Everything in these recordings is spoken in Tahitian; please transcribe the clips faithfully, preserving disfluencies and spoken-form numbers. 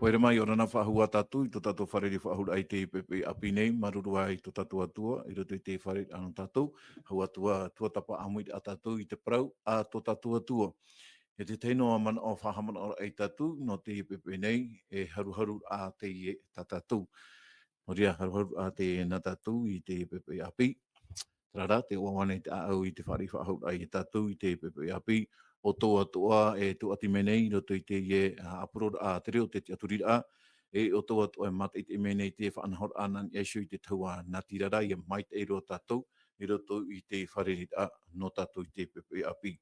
Haere mai, ʻia ora na faʻahou ā tātou i tō tātou fārereiraʻa faʻahou i teie poʻipoʻi ʻāpī nei, māuruuru ā i tō tātou Atua, i roto i te fārereiraʻa nō tātou, hou Atua, tuatāpapa ʻāmui ā tātou i te parau a tō tātou Atua. E te tahi noa manaʻo faʻahaʻamanaʻoraʻa ia tātou, nō teie poʻipoʻi nei, e haruharu ā teie tā tātou. Nō reira, haruharu ā teie nā tātou i teie poʻipoʻi ʻāpī. Terā rā, tē ʻoaʻoa nei te ʻāʻau i te fārereiraʻa faʻahou ia tātou i teie poʻipoʻi ʻāpī, ʻo tō atoʻa e tūʻati mai nei, i roto i teie, ā, ʻāpōroraʻa te reo te tiʻaturiraʻa, e ʻo tō atoʻa e mātaʻitaʻi mai nei te faʻanahoraʻa nā niʻa iho i te tahua natirara, ʻia maitaʻi roa tātou, i roto i te fārereiraʻa nō tātou i teie poʻipoʻi ʻāpī.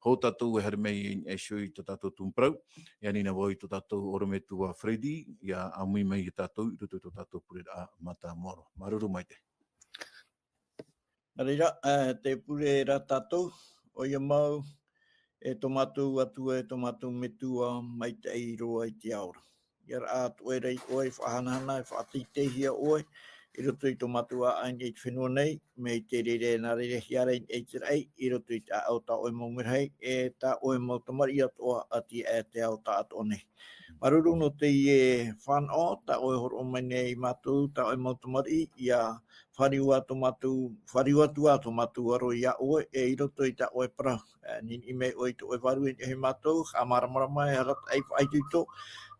Hou tātou e haere mai i niʻa iho i tō tātou tumu parau, ʻia ani na vau i tō tātou ʻorometua Freddy, ʻia ʻāmui mai ia tātou i roto i tō tātou pureraʻa mātāmua roa. Māuruuru maitaʻi. Nā reira, e, tē pure ra tātou, ʻoia mau, e tō mātou Atua, e tō mātou Metua, maitaʻi roa i te ao ra. ʻIa ora atoʻa ra ʻoe, e faʻahanahana, e faʻateiteihia ʻoe, i roto i tō mātou ʻāʻau i te fenua nei, mai te reira nā reira hia ra i te raʻi, i roto i te ʻāʻau tā ʻoe mau merahi, e tā ʻoe mau tamariʻi atoʻa, ʻati aʻe te ao tāʻatoʻa nei. Māuruuru nō teie fānaʻo, tā ʻoe hōroʻa mai nei ia mātou, tā ʻoe mau tamariʻi, ʻia fāriu ā tō mātou, fāriu atu ā tō mātou aro ia ʻoe, e i roto i tā ʻoe parau. E, niniʻi mai ʻoe i tō ʻoe Vārua i niʻa iho ia mātou, haʻamāramarama, e arataʻi, faʻaitoito,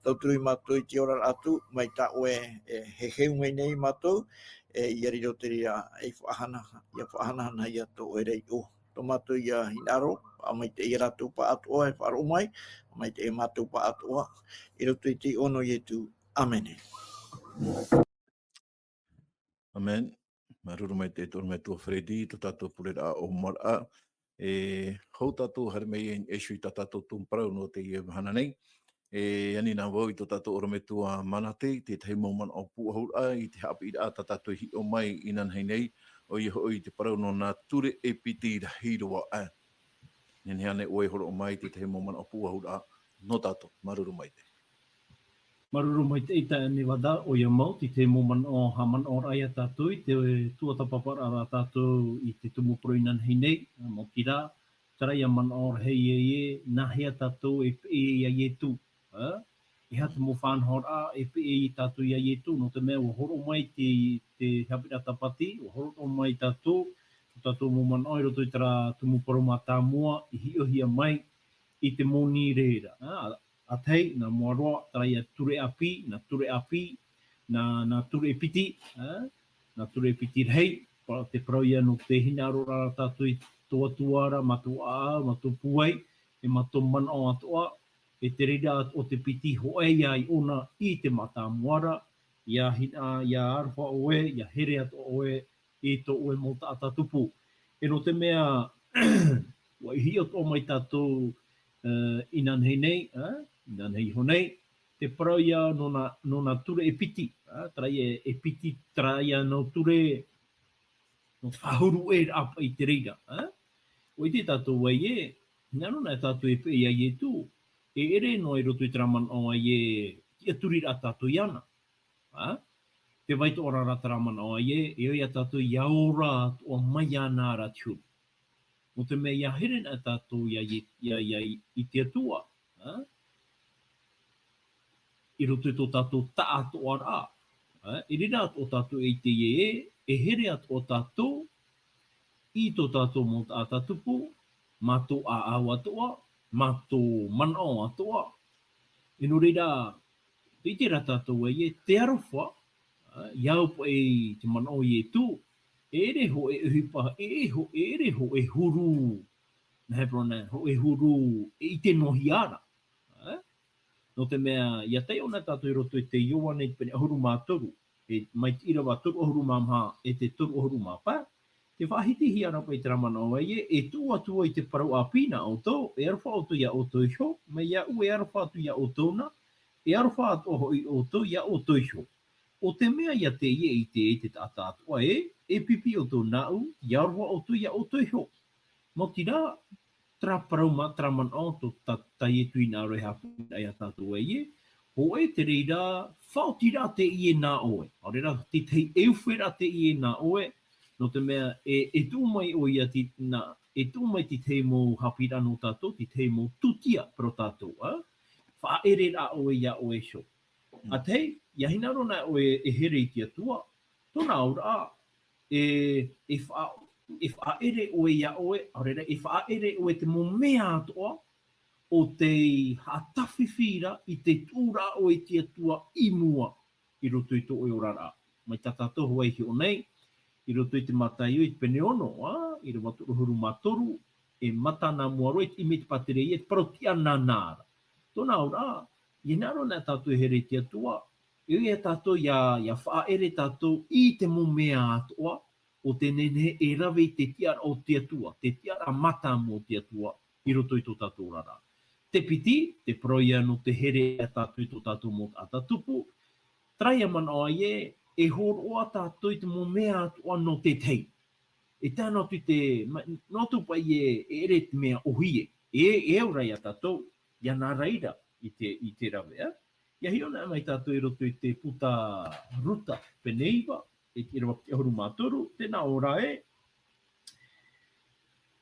tauturu ia mātou i te oraraʻa atu, mai tā ʻoe, e, e heheu mai nei ia mātou, e, ʻia riro te reira, e faʻahana, ʻia faʻahanahana ia tō ʻoe ra iʻoa. Tō mātou ia hinaʻaro, faʻamaitaʻi ia rātou pāʻatoʻa e faʻaroʻo mai, faʻamaitaʻi ia mātou pāʻatoʻa, i roto i te iʻoa nō Ietu. ʻĀmene. ʻĀmene. Māuruuru maitaʻi e te ʻorometua Freddy, tō tātou pureraʻa ʻōmuaraʻa. E, hou tātou haere mai i niʻa iho i tā tātou tumu parau nō teie mahana nei. E ani na vau i tō tātou ʻorometua Manate, te tahi mau manaʻo pūʻohuraʻa i te haʻapiʻiraʻa tā tātou i hiʻo mai inanahi nei, ʻoia hoʻi te parau nō nā ture e piti rahi roa aʻe. Nehenehe ānei ʻoe e hōroʻa mai i te tahi mau manaʻo pūʻohuraʻa nō tātou? Māuruuru maitaʻi. Māuruuru maitaʻi taeaʻe Nevada, ʻoia mau, te tahi mau manaʻo, haʻamanaʻoraʻa ia tātou i te tuatāpaparaʻa rā tātou i te tumu parau inanahi nei, maoti rā, terā ia manaʻo rahi ē, nāhea tātou e peʻe ia Ietu, ā? E aha te mau faʻanahoraʻa e peʻe ia tātou ia Ietu, nō te mea ʻua hōroʻa mai te, te haʻapiʻiraʻa Tāpati, ʻua hōroʻa mai tātou, tō tātou mau manaʻo i roto i terā tumu parau mātāmua, i hiʻohia mai i te moni reira, ā? ʻA tahi, nā mua roa, terā ia ture ʻāpī, nā ture ʻāpī, nā, nā ture e piti, ā? Nā ture e piti rahi, pa-, te parau ia nō te hinaʻaroraʻa tātou i tō Atua ra, mā tō ʻāʻau, mā tō pūai, e mā tō manaʻo atoʻa, e te reira atoʻa te piti hōʻē ia ʻōna i te mātāmua ra, ʻia hina-, ʻia aroha ʻoe, ʻia here atoʻa ʻoe i tō ʻoe mau taʻata tupu. E nō te mea, ʻua hiʻo atoʻa mai tātou, ā, inanahi nei, ā, inanahi iho nei, te parau ia nō nā, nō nā ture e piti, ā, terā ia e piti, terā ia nō ture, nō te faʻahuru ʻē ra ʻāpaʻi i te reira, ā? ʻUa ʻite tātou ē, nā reira tātou e peʻe ia Ietu, e ʻere noa i roto i terā manaʻo ē, tiʻaturiraʻa tātou iāna, ā? Tē vai atoʻa ra terā manaʻo ē, e ʻo ia tātou ʻia ora atoʻa mai iāna ra te huru. Nō te mea ʻia here na tātou ia, ia, ia, i te Atua, ā? I roto i tō tātou taʻatoʻaraʻa, ā? I reira atoʻa tātou e ʻite ē, e here atoʻa tātou i tō tātou mau taʻata tupu, mā tō ʻāʻau atoʻa, mā tō manaʻo atoʻa. E nō reira, tē ʻite ra tātou ē, te aroha, ā, ʻia au paʻi i te manaʻo o Ietu, e ʻere hōʻē ʻohipa, e, e hō-, e ʻere hōʻē huru, nā hea parau na, hōʻē huru e ʻite noa hia ra, ā? Nō te mea, ʻia taiʻo na tātou i roto i te Ioane i te pene ʻahuru mā toru, e, mai te ʻīrava toru ʻahuru mā maha e te toru ʻahuru mā pae, tē faʻahitihia ra paʻi terā manaʻo ē, e tuʻu atu vau i te parau ʻāpī nā ʻoutou, e aroha ʻoutou ia ʻoutou iho, mai iāʻu e aroha atu ia ʻoutou na, e aroha atoʻa hoʻi ʻoutou ia ʻoutou iho. ʻO te mea ïa teie e ʻite ai te taʻata atoʻa ē, e pipi ʻoutou nāʻu, ʻia aroha ʻoutou ia ʻoutou iho. Maoti rā, terā parau mā, terā manaʻo tō tā, tā Ietu i hinaʻaro e haʻapiʻi ia tātou ē, hōʻē te reira, faʻaoti rā teie nā ʻoe. ʻAore rā te tahi e ufe rā teie nā ʻoe, nō te mea e, e tuʻu mai ʻoia te, nā, e tuʻu mai te tahi mau haʻapiʻiraʻa nō tātou, te tahi mau tūtia parau tātou, ā? Faʻaʻere rā ʻoe ia ʻoe iho. Mm. A tahi, ia hinaʻaro na ʻoe e here i te Atua, tōna auraʻa, e, e faʻa-, e faʻaʻere ʻoe iā ʻoe, ʻaore rā, e faʻaʻere ʻoe te mau mea atoʻa, ʻo tei haʻatāfifi ra i te tuʻuraʻa ʻoe i te Atua i mua i roto i tō ʻoe oraraʻa. Mai tā tātou hoʻi e hiʻo nei, i roto i te Mataio i te pene ono, ā, ʻīrava toru ʻahuru mā toru, e mata nā mua roa i te ʻimi i te pātireia, e te parau tiʻa nānā ra. Tōna auraʻa, ia hinaʻaro na tātou e here i te Atua, e ʻoia tātou ia, ia faʻaʻere tātou i te mau mea atoʻa, ʻo tē nehenehe e rave i te tiʻaraʻa o te Atua, te tiʻaraʻa mātāmua o te Atua, i roto i tō tātou oraraʻa. Te piti, te parau ia nō te here ia tātou i tō tātou mau taʻata tupu, terā ia manaʻo ē, e hōroʻa tātou i te mau mea atoʻa nō te tahi. E tae noa atu i te, ma-, noa atu paʻi ē, e ʻere te mea ʻōhie, e, e au ra ia tātou, ia nā reira i te, i te rave, ā? Ia hiʻo na mai tātou i roto i te puta Ruta, pene iva, e te ʻīrava piti ʻahuru mā toru, tē nā ʻō ra ē,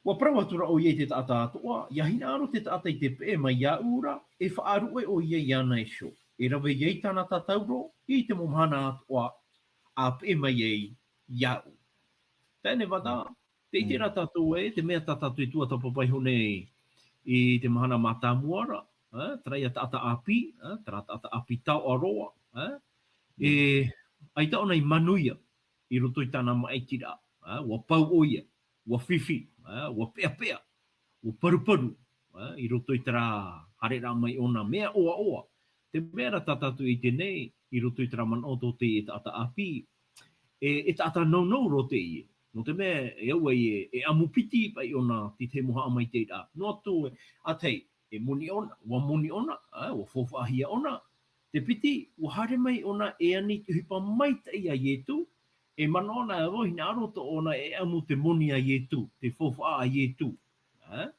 ʻua parau atu ra ʻoia i te taʻata atoʻa, ia hinaʻaro te taʻata i te peʻe mai iāʻu ra, e faʻaruʻe ʻoia iāna iho. E rave ai tāna tatauro, i te mau mahana atoʻa, ʻa peʻe mai ai iāʻu. Teie nei vata, tē ʻite ra tātou ē, te mea tā tātou i tuatāpapa iho nei i te mahana mātāmua ra, ā, terā ia taʻata ʻāpī, ā, terā taʻata ʻāpī taoʻa roa, ā, e, ʻaita ʻōna i manuia i roto i tāna maʻitiraʻa, ā, ʻua pau ʻoia, ʻua fifi, ā, ʻua peʻapeʻa, ʻua paruparu, ā, i roto i terā haereraʻa mai ʻōna mea ʻoaʻoa. Te mea ra tā tātou i ʻite nei, i roto i terā manaʻo tō te taʻata ʻāpī, e, e taʻata nounou roa teie. Nō te mea, e au ai e, e ʻamu piti paʻi ʻōna te tahi mau haʻamaitaʻiraʻa. Noa atu ē, a tahi, e moni ʻōna, ʻua moni ʻōna, ā, ʻua faufaʻahia ʻōna. Te piti, ʻua haere mai ʻōna e ani i te ʻohipa maitaʻi a Ietu, e manaʻo na vau hinaʻaro tō ʻōna e ʻamu te moni a Ietu, te faufaʻa a Ietu. Ā?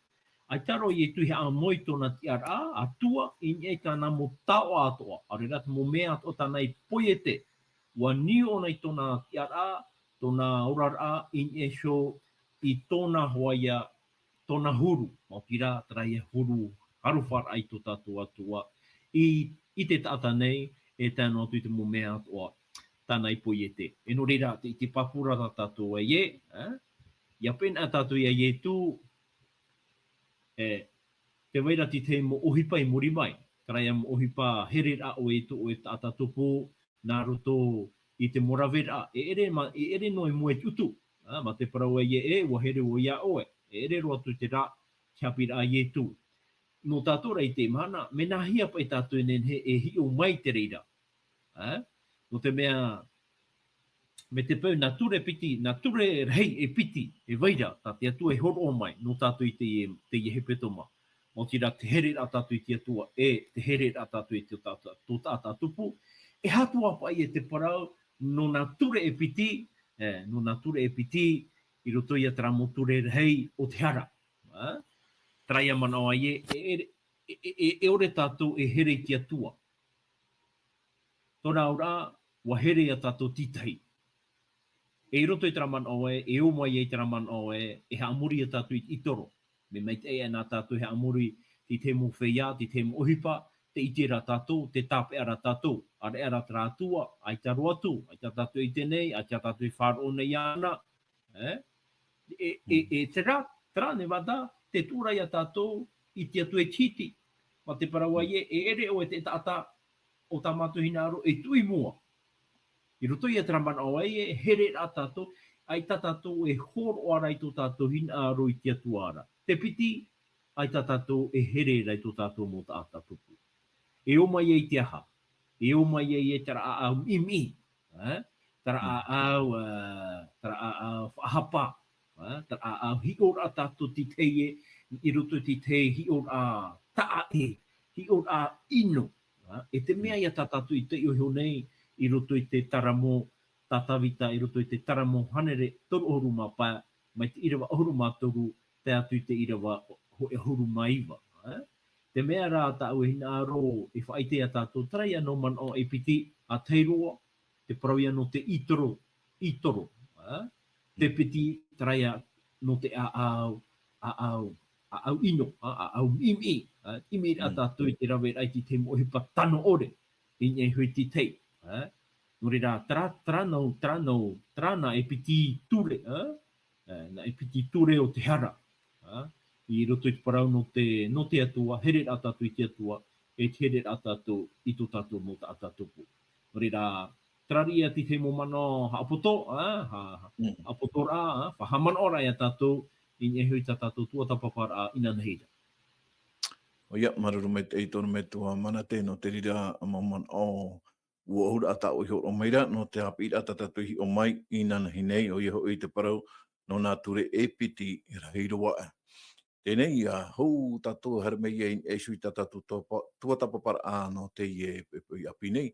ʻAita roa Ietu i haʻamau i tōna tiʻaraʻa, ʻatua, i niʻa i tāna mau taoʻa atoʻa, ʻaore rā te mau mea atoʻa tāna i poiete. ʻUa niu ʻōna i tōna tiʻaraʻa, tōna oraraʻa, i niʻa iho i tōna hoa ia, tōna huru, maoti rā, terā ia huru aroharaʻa i tō tātou Atua, i, i te taʻata nei, e tae noa atu i te mau mea atoʻa, tāna i poiete. E nō reira, te, te pāpū ra tā tātou ē, ā? Ia peʻe na tātou ia Ietu, e, tē vai ra te tahi mau ʻohipa i muri mai, terā ia mau ʻohipa hereraʻa ʻoe i tō ʻoe taʻata tupu, nā roto i te mau raveraʻa, e ʻere ma-, e ʻere noa i mua i te ʻutu, ā, mā te parau ē, e, ʻua here vau iā ʻoe, e ʻere roa atu te rā, te haʻapiʻiraʻa a Ietu. Nō tātou rā i teie mahana, mea nāhea paʻi tātou e nehenehe e hiʻo mai i te reira. Ā? Nō te mea, mai te peu, nā ture piti, nā ture rahi e piti, e vai ra, tā te Atua e hōroʻa mai, nō tātou i teie, teie hepetoma. Maoti rā te hereraʻa tātou i te Atua, e te hereraʻa tātou i tō tā-, tō taʻata tupu. E aha atoʻa paʻi ē te parau, nō nā ture e piti, e, nō nā ture e piti, i roto ia terā mau ture rahi o te hara. Ā? Terā ia manaʻo ē, e, e, e, e, e ʻore tātou e here i te Atua. Tōna auraʻa, ʻua here ia tātou te tahi. E i roto i terā manaʻo ē, e ō mai ai terā manaʻo ē, e haʻamori ia tātou i te ʻītoro. Mea maitaʻi ana tātou e haʻamori i te mau feiā, i te mau ʻohipa, tē ʻite ra tātou, tē tāpeʻa ra tātou. ʻAreʻa rā terā Atua, ʻaita roa atu, ʻaita tātou i ʻite nei, ʻaita tātou e faʻaroʻo nei iāna, ē? E, e, e, terā, terā nei vata, tē tuʻu ra ia tātou i te Atua e te hiti. Mā te parau ē, e ʻere ʻoe te taʻata o tā mātou hinaʻaro e tuʻu i mua. I roto ia terā manaʻo ē, e here ra tātou, ʻaita tātou e hōroʻa ra i tō tātou hinaʻaro i te Atua ra. Te piti, ʻaita tātou e here ra i tō tātou mau taʻata tupu. E ō mai ai te aha? E ō mai ai e terā ʻāʻau ʻimi, ē? Terā ʻāʻau, ā, terā ʻāʻau faʻahapa, ā, terā ʻāʻau hiʻoraʻa tātou te tahi ē, i roto i te tahi hiʻoraʻa taʻa ʻē, hiʻoraʻa ʻino, ā, e te mea ia tā tātou i taiʻo iho nei, i roto i te taramo, tā Tāvita, i roto i te taramo hānere toru ʻahuru mā pae, mai te ʻīrava ʻahuru mā toru, tae atu i te ʻīrava hōʻē ʻahuru mā iva, ā. Te mea rā tāʻu e hinaʻaro e faʻaʻite ia tātou, terā ia nō manaʻo e piti, a tahi roa, te parau ia nō te ʻītoro, ʻītoro, ā? Te piti, terā ia nō te ʻāʻau, ʻāʻau, ʻāʻau ʻino, ā, ʻāʻau ʻimi, ā, ʻimi ra tātou i te rave ra i te mau ʻohipa tano ʻore. i niʻa iho i te tahi, ā? Nō reira, terā, terā nau, terā nau, terā nā e piti ture, ā? Ā, nā e piti ture o te hara, ā? I roto i te parau nō te, nō te Atua, here rā tātou i te Atua, e te here rā tātou i tō tātou mau taʻata tupu. Nō reira, terā ia te tahi mau manaʻo haʻapoto, ā? Ha, ha, Mm. haʻapoto rā, ā? Faʻahaʻamanaʻo rā ia tātou, i niʻa iho i tā tātou tuatāpaparaʻa inanahi ra. ʻOia, māuruuru maitaʻi i tō ʻorometua Manate nō te reira mau manaʻo ʻua ʻōhuraʻa tā ʻoe i hōroʻa mai ra, nō te haʻapiʻiraʻa tā tātou i hiʻo mai inanahi nei, ʻoia hoʻi te parau, nō nā ture e piti rahi roa aʻe. Teie nei, ʻia hou tātou e haere mai ai i niʻa iho i tā tātou tuapa-, tuatāpaparaʻa nō teie poʻipoʻi ʻāpī nei.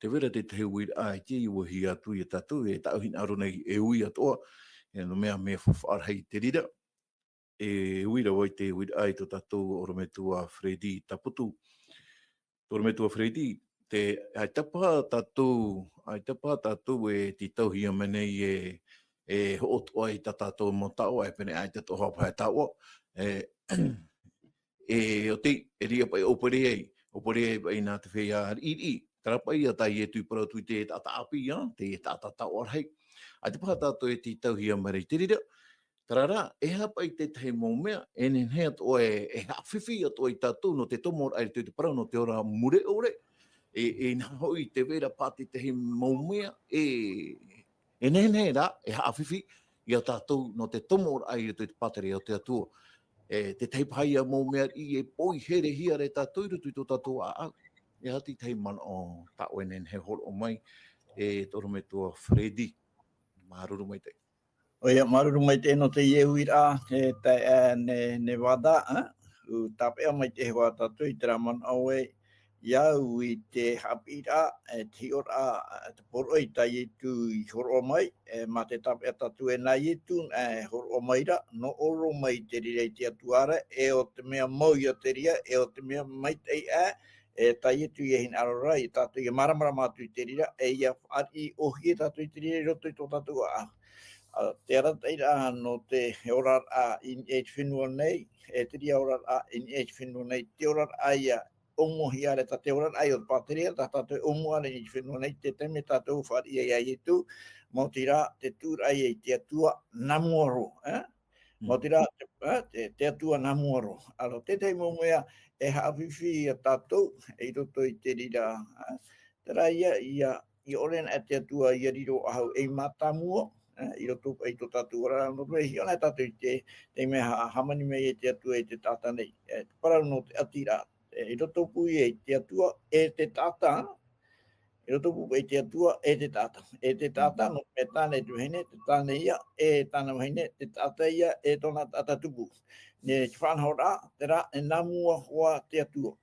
Tē vai ra te tahi uiraʻa ʻaita i ʻua hiʻo atu ia tātou, e tāʻu hinaʻaro nei e ui atoʻa, e nō mea, mea faufaʻa rahi te reira. E ui ra vau i te uiraʻa i tō tātou ʻorometua Freddy Taputu. Tō ʻorometua Freddy, te, ʻaita paha tātou, ʻaita paha tātou e tītauhia mai nei e, e hoʻo atoʻa i tā tātou mau taoʻa, e pēnei ʻaita atoʻa hoʻi paha e taoʻa, e, e, ʻo tē, e riʻi paʻi ʻōpere ai, ʻōpere ai paʻi nā te feiā riʻiriʻi, terā paʻi ia tā Ietu i parau atu i te taʻata ʻāpī, ā, te taʻata taoʻa rahi. ʻAita paha tātou e tītauhia mai ra i te reira, terā rā, e aha paʻi te tahi mau mea, e nehenehe atoʻa e, e haʻafifi atoʻa ia tātou nō te tomoraʻa i roto i te parau, nō te ora mure ʻore, e, e nā hoʻi tē vai ra paʻi te tahi mau mea, e, e nehenehe rā, e haʻafifi ia tātou nō te tomoraʻa i roto i te pātireia o te Atua. E, te tahi paha ia mau mea riʻi e poiherehia ra ia tātou i roto i tō tātou ʻāʻau. E aha te tahi manaʻo tā ʻoe e nehenehe e hōroʻa mai, e tō ʻorometua Freddy. Māuruuru maitaʻi. ʻOia, māuruuru maitaʻi nō teie uiraʻa, e, tā, e, Ne-, Nevada, ā? ʻUa tāpeʻa maitaʻi hoʻi tātou i terā manaʻo ē, ʻia au i te haʻapiʻiraʻa, e, te hiʻoraʻa, e, te poroʻi tā Ietu i hōroʻa mai, e, mā te tāpeʻa tātou e nā Ietu, e, hōroʻa mai ra, nō ʻō roa mai te reira i te Atua ra, e ʻo te mea mau ia te reira, e ʻo te mea maitaʻi aʻe, e tā Ietu ʻia hinaʻaro ra, ia tātou ʻia māramarama atu i te reira, e ʻia fāriʻi ʻōhie tātou i te reira i roto i tō tātou ʻāʻau. Ā, te arataʻiraʻa nō te oraraʻa i, i te fenua nei, e te reira oraraʻa i, i te fenua nei, te oraraʻa ia ʻōmuahia ra, tā te oraraʻa ia o te pātireia, tā tātou e ʻōmua ra i te fenua nei, te taime tātou e fāriʻi ai ia Ietu, maoti rā, te tuʻuraʻa ia i te Atua nā mua roa, ē? Mm. Maoti rā, te, ē, te, te Atua nā mua roa. Aro, te tahi mau mea e haʻafifi ia tātou, i roto i te reira, ē? Terā ia, ia, ʻia ʻore ana te Atua ʻia riro faʻahou ei mātāmua, ē, i roto i tō tātou oraraʻa, nō te mea e hiʻo ana tātou i te, te mea hā-, hāmani mai e te Atua i te taʻata nei, ē, te parau nō te ʻati ra, ē, i roto pū ia i te Atua, e te taʻata, i roto pū i te Atua, e te taʻata, e te taʻata, nō te mea tāne te vahine, te tāne ia, e tāna vahine, te taʻata ia, e tōna taʻata tupu. Nē, te faʻanahoraʻa, terā, e nā mua hoʻi te Atua.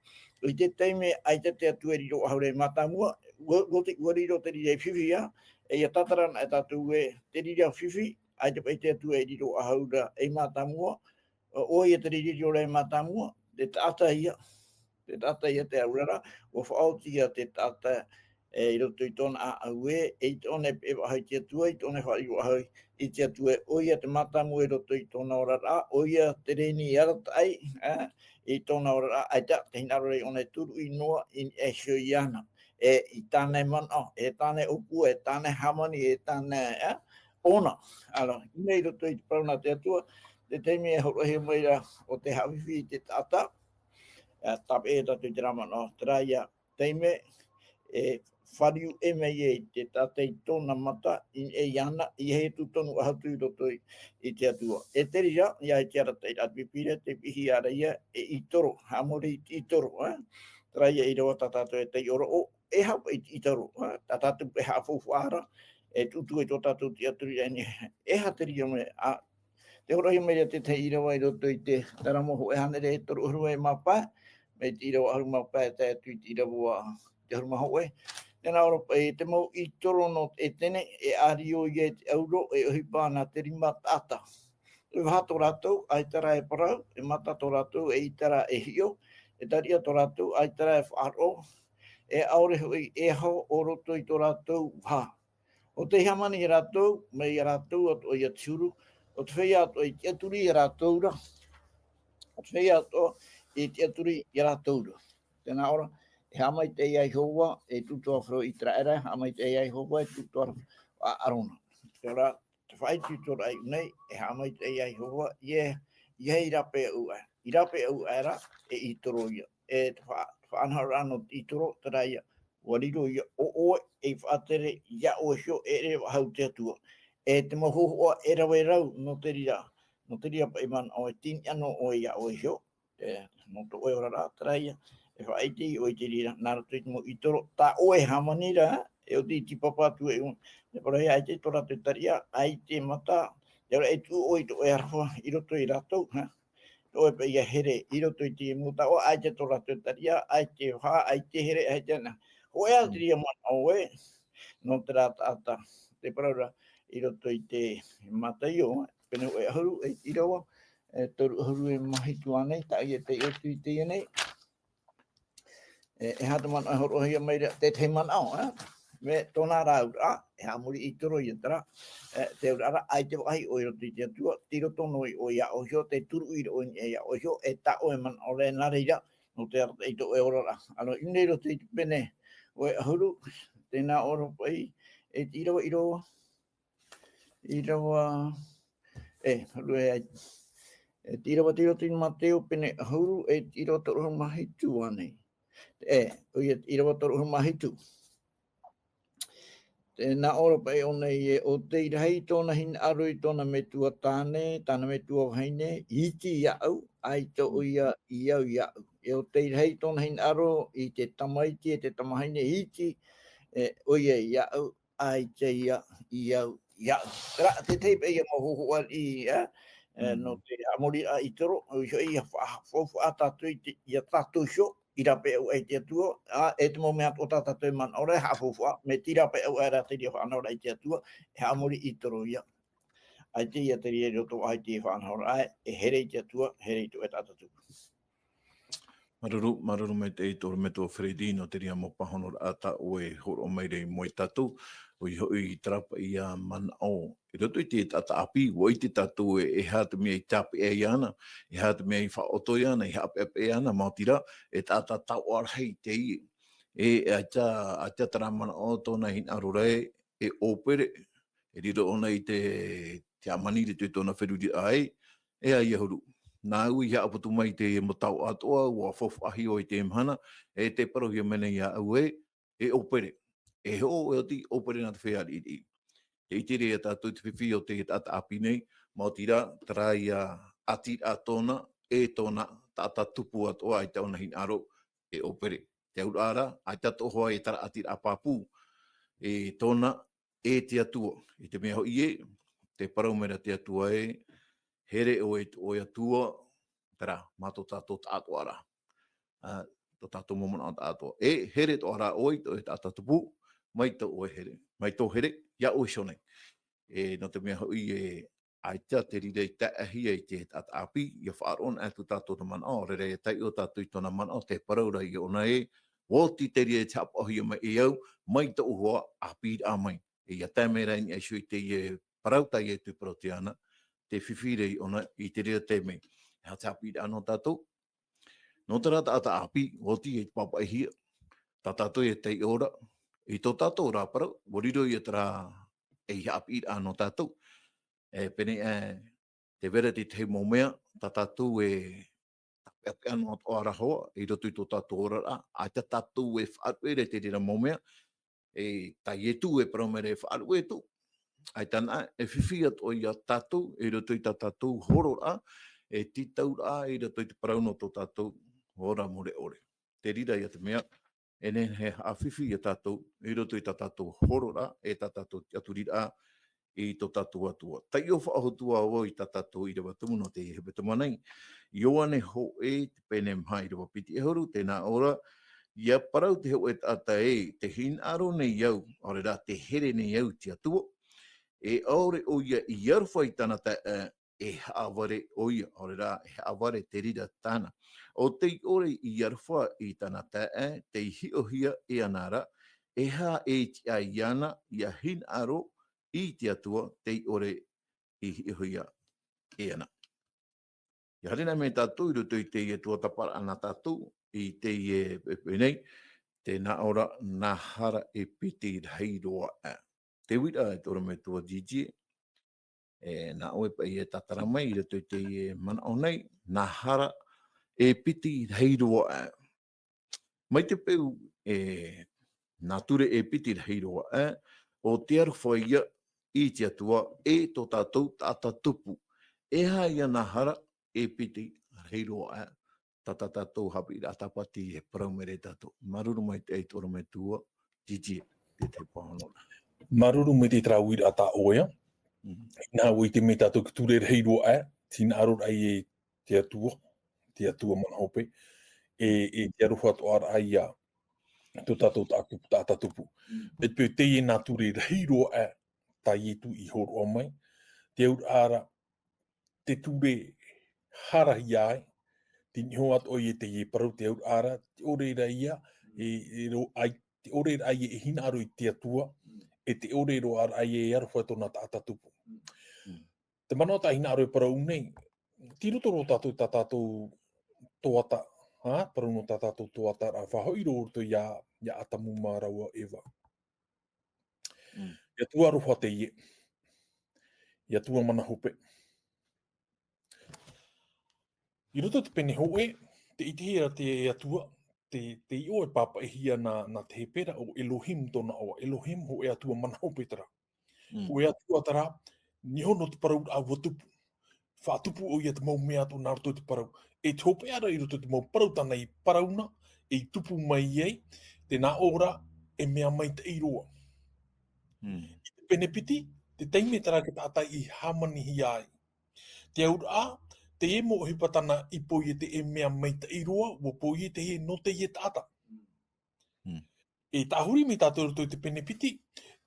I te taime, ʻaita te Atua e riro faʻahou ra ei mātāmua, ʻua, ʻua te, ʻua riro te reira ei fifi ia, e ʻia tātara ana e tātou ē, te reira fifi, ʻaita paʻi te Atua e riro faʻahou ra ei mātāmua, ʻo, ʻoia te reira i riro ra ei mātāmua, te taʻata ia, te taʻata ia te aurara, ʻua faʻaoti ia te taʻata, e, i roto i tōna ʻāʻau ē, e i tōna e peʻe faʻahou i te Atua, i tōna e fāriʻi faʻahou i te Atua ē, ʻoia te mātāmua i roto i tōna oraraʻa, ʻoia te reni arataʻi, ē, i tōna oraraʻa, ʻaita, tē hinaʻaro ra ʻōna e turuʻi noa i, e hiʻo iāna, e, i tāna e manaʻo, e tāna e ʻōpua, e tāna e hāmani, e tāna, ē, ʻōna. Aro, ʻī nei i roto i te parau nā te Atua, te taime e hōroʻahia mai ra ʻo te haʻafifi i te taʻata, ē, tāpeʻa tātou i terā manaʻo, terā ia, taime, e fāriu ʻē mai ai te taʻata i tōna mata, i, e iāna, ʻeiaha atu tonu faʻahou i roto i, i te Atua. E te reira, ʻia, i te arataʻiraʻa a te Pīpīria, tē piʻihia ra ia, e ʻītoro, haʻamori i te ʻītoro, ē? Terā ia ʻīrava tā tātou e taiʻo roʻo, e haʻapaʻo i te ʻītoro, ē? Tā tātou e haʻafaufaʻa ra, e tuʻutuʻu i tō tātou tiʻaturi ʻaita, e aha te reira mea, ā, Tē hōroʻahia mai ra te tahi ʻīrava i roto i te Taramo hōʻē hānere e toru ʻahuru mā pae, mai te ʻīrava ʻahuru mā pae e tae atu i te ʻīrava, te ʻahuru mā hōʻē. Tē nā ʻō ra paʻi, te mau ʻītoro nō ʻētene, e ʻārio ia i te ʻauro, e ʻohipa nā te rima taʻata. E vaha tō rātou, ʻaita rā e parau, e mata tō rātou, eʻita rā e hiʻo, e tariʻa tō rātou, ʻaita rā e faʻaroʻo, e ʻaore hoʻi e aho o roto i tō rātou vaha. ʻO tei hāmani ia rātou, mai ia rātou atoʻa ia te huru, ʻo te feiā atoʻa i tiʻaturi ia rātou ra, ʻo te feiā atoʻa i tiʻaturi ia rātou ra. Tē nā ʻō ra, E haʻamaitaʻi ia Iehova, e tūtō ʻāfaro Iteraera, e haʻamaitaʻi ia Iehova, e tūtō ʻāfaro ʻĀrona. Terā, te faʻaitoitoraʻa i ʻō nei, e haʻamaitaʻi ia Iehova, ʻeiaha, ʻeiaha i rāpae aʻe, i rāpae aʻe ra, e ʻĪtoro ia. E te faʻa-, faʻanahoraʻa nō te ʻĪtoro, terā ia, ʻua riro ia ʻo ʻoe, ei faʻatere ia ʻoe iho, e ʻere faʻahou te Atua. E te mau hōhoʻa e rave rau nō te reira, nō te reira paʻi manaʻo e tini ʻano ʻoe ia ʻoe iho, e, nō tō ʻoe oraraʻa, terā ia, e faʻaʻite ʻoe i te reira, nā roto i te mau ʻĪtoro, tā ʻoe e hāmani ra, e ʻoti i tīpapa atu e ʻō, e parau ia ʻaita tō rātou tariʻa, ʻaita e mata, ʻia ora e tuʻu ʻoe i tō ʻoe aroha, i roto ia rātou, ha? Tō ʻoe paʻi ia here, i roto i te mau taoʻa, ʻaita tō rātou tariʻa, ʻaita e vaha, ʻaita e here, ʻaita na. Hōʻē ā te reira manaʻo ē, nō terā taʻata, te parau ra, i roto i te Mataio, pene hōʻē ʻahuru, e ʻīrava, e toru ʻahuru e mā hitu ānei, tā ia tei ʻō atu i teie nei. E, e aha te manaʻo e hōroʻahia mai ra, te tahi manaʻo, e? Mai tōna ra auraʻa, e haʻamori ʻĪtoro ia terā, e, te auraʻa ra, ʻaita e vaʻahi ʻoe i roto i te Atua, tei roto noa ʻoe ia ʻoe iho, tē turuʻi ra ʻoe i niʻa ia ʻoe iho, e tā ʻoe manaʻo ra, nā reira, nō te arataʻi i tō ʻoe oraraʻa. ʻĀnō, i ʻō nei i roto i te pene hōʻē ʻahuru, tē nā ʻō ra paʻi, e te ʻīrava, ʻīrava, ʻīrava, e, ʻahuru e, e te ʻīrava tei roto i Mataio pene ʻahuru, e te ʻīrava toru ʻahuru mā hitu ānei. E, ʻoia, ʻīrava toru ʻahuru mā hitu. Tē nā ʻō ra paʻi ʻō nei ē, ʻo tei rahi tōna hinaʻaro i tōna metua tāne, tāna metua vahine, iti iaʻu, ʻaita ʻoia i au iaʻu. E ʻo tei rahi tōna hinaʻaro i te tamaiti, e te tamahine iti, e, ʻoia iaʻu, ʻaita ia i au iaʻu. Terā, te tahi paʻi ia mau hōhoʻa i, e, e, nō te haʻamori a ʻĪtoro, ʻoia hoʻi ia fa-, faufaʻa tātou i te, ia tātou iho, i rāpae aʻe i te Atua, a, e te mau mea atoʻa tā tātou e manaʻo ra, e haʻafaufaʻa, mai te rāpae aʻe ra te reira faʻanahoraʻa i te Atua, e haʻamori ʻĪtoro ia. ʻAita ia te reira i roto ai te faʻanahoraʻa, e here i te Atua, here i tō ʻoe taʻata tupu. Māuruuru, māuruuru maitaʻi tō ʻoe metua Freddy, nō te reira mau pāhonoraʻa tā ʻoe e hōroʻa mai ra i mua ia tātou, ʻoia hoʻi terā paʻi ia manaʻo. I roto i te taʻata ʻāpī, ʻua ʻite tātou ē, e aha te mea i tāpeʻa iāna, e aha te mea i faʻaʻoto iāna, i haʻapeʻapeʻa iāna, maoti rā, e taʻata taoʻa rahi teie. E, ʻaita, ʻaita terā manaʻo tōna hinaʻaro ra ē, e ʻōpere, e riro ʻōna i te, te hāmani i roto i tōna feruriraʻa ē, e ʻahiahuru. Nāʻu i haʻaputu mai i te mau taoʻa atoʻa, ʻua faufaʻahia i te mahana, e tē parauhia mai nei iāʻu ē, e ʻōpere. E hoʻo, e oti, ʻōpere nā te feiā riʻiriʻi. Tē ʻite ra ia tātou te fifi o te taʻata ʻāpī nei, maoti rā, terā ia ʻātīraʻa tōna, e tōna taʻata tupu atoʻa, ʻaita ʻōna hinaʻaro, e ʻōpere. Te auraʻa ra, ʻaita atoʻa hoʻi terā ʻātīraʻa pāpū, e tōna, e te Atua. I te mea hoʻi ē, tē parau mai ra te Atua ē, here ʻoe i tō ʻoe Atua, terā, mā tō tātou taʻatoʻaraʻa. Ā, tō tātou mau manaʻo taʻatoʻa. E here atoʻa ra ʻoe i tō ʻoe taʻata tupu, mai tō ʻoe here, mai tō here, ia ʻoe iho nei. E, nō te mea hoʻi ē, ʻaita te reira i taeaʻehia i te taʻata ʻāpī, ʻia faʻaroʻo atu tātou i tōna manaʻo, ʻaore rā ʻia taiʻo tātou i tōna manaʻo, tē parau ra ʻōna ē, ʻua oti te reira i haʻapaʻohia mai e au, mai tōʻu hoa ʻāpīraʻa mai. E ʻia tae mai ra i niʻa iho i teie parau tā Ietu i parau atu iāna, tē fifi ra ʻōna i te reira taime. E aha te haʻapiʻiraʻa nō tātou? Nō terā taʻata ʻāpī, ʻua oti e pāpaʻihia. Tā tātou e taiʻo ra, i tō tātou ra parau, ʻua riro ia terā ei haʻapiʻiraʻa nō tātou. E pēnei ē, tē vai ra te tahi mau mea, tā tātou e tāpeʻapeʻa noa atoʻa ra hoʻi, i roto i tō tātou oraraʻa, ʻaita tātou e faʻaruʻe ra i te reira mau mea, e tā Ietu e parau mai ra e faʻaruʻe atu. ʻAita anaʻe, e fifi atoʻa ia tātou, i roto i tā tātou hororaʻa, e tītauraʻa, i roto i te parau nō tō tātou ora mure ʻore. Te reira ia te mea, e nehenehe e haʻafifi ia tātou, i roto i tā tātou hororaʻa, e tā tātou tiʻaturiraʻa, i tō tātou Atua. Taiʻo faʻahou ā vau i tā tātou ʻīrava tumu nō teie hepetoma nei. Ioane hōʻē, te pene maha ʻīrava piti ʻahuru, tē nā ʻō ra, ʻia parau te hōʻē taʻata ē, tē hinaʻaro nei au, ʻaore rā tē here nei au i te Atua, e ʻaore ʻoia i aroha i tāna taeaʻe, e haʻavare ʻoia, ʻaore rā, e haʻavare te reira tāna. ʻO tei ʻore i aroha i tāna taeaʻe, tei hiʻohia e ana ra, e aha e tiʻa iāna, ʻia hinaʻaro i te Atua, tei ʻore i hiʻohia e ana. ʻIa haere mai tātou i roto i teie tuatāpaparaʻa nā tātou, i teie pēpē nei, Tē nā ʻō ra, nā hara e piti rahi roa aʻe. Te uiraʻa e te ʻorometua Didier, e, nā ʻoe paʻi e tātara mai i roto i teie manaʻo nei, nā hara e piti rahi roa aʻe. Mai te peu, e, nā ture e piti rahi roa aʻe, ʻo te aroha ia i te Atua, e tō tātou taʻata tupu. E aha ia nā hara e piti rahi roa aʻe, tā tā tātou haʻapiʻiraʻa tāpati e parau mai ra ia tātou. Māuruuru maitaʻi i te ʻorometua Didier, te te pāhono. Māuruuru maitaʻi i terā uiraʻa tā ʻoe. Mm. Nā ʻoe i te mea tātou e ture rahi roa aʻe, tē hinaʻaro ra ʻoe i te Atua, te Atua mana hope, e, e te aroha atoʻa ra ia tō tātou taʻata tupu, taʻata tupu. Mm. E te peu teie nā ture rahi roa aʻe, tā Ietu i hōroʻa mai, te auraʻa ra, te ture hara ia ai, tē niʻa atoʻa ʻoe i teie parau, te auraʻa ra, tē ʻore ra ia, e, e ro-, ai, tē ʻore ra ia e hinaʻaro i te Atua, e tē ʻore roa ra ia e aroha i tōna taʻata tupu. Mm. Te manaʻo tā hinaʻaro e parau nei, tei roto roa tātou, tā tātou toata, ha? Parau nō tā tātou toata ra, faʻahoʻi roa roto ia, ia Atamu mā rāua Eva. Mm. E Atua aroha teie. E Atua mana hope. I roto i te pene hōʻē, tē ʻitehia ra te Atua, te, te iʻoa e pāpaʻihia nā, nā te Hepera, ʻo Elohim tōna iʻoa, Elohim, hōʻē Atua mana hope terā. Mm. Hōʻē Atua terā, niʻa iho nō te parau ra ʻua tupu. Faʻatupu ʻoia te mau mea atoʻa nā roto i te parau. E te hopeʻa ra i roto i te mau parau tāna i parau na, e tupu mai ai, tē nā ʻō ra, e mea maitaʻi roa. Mm. I te pene piti, te taime terā e te taʻata i hāmanihia ai. Te auraʻa, teie mau ʻohipa tāna i poiete e mea maitaʻi roa, ʻua poiete nō teie taʻata. Mm. E tāhuri mai tātou i roto i te pene piti,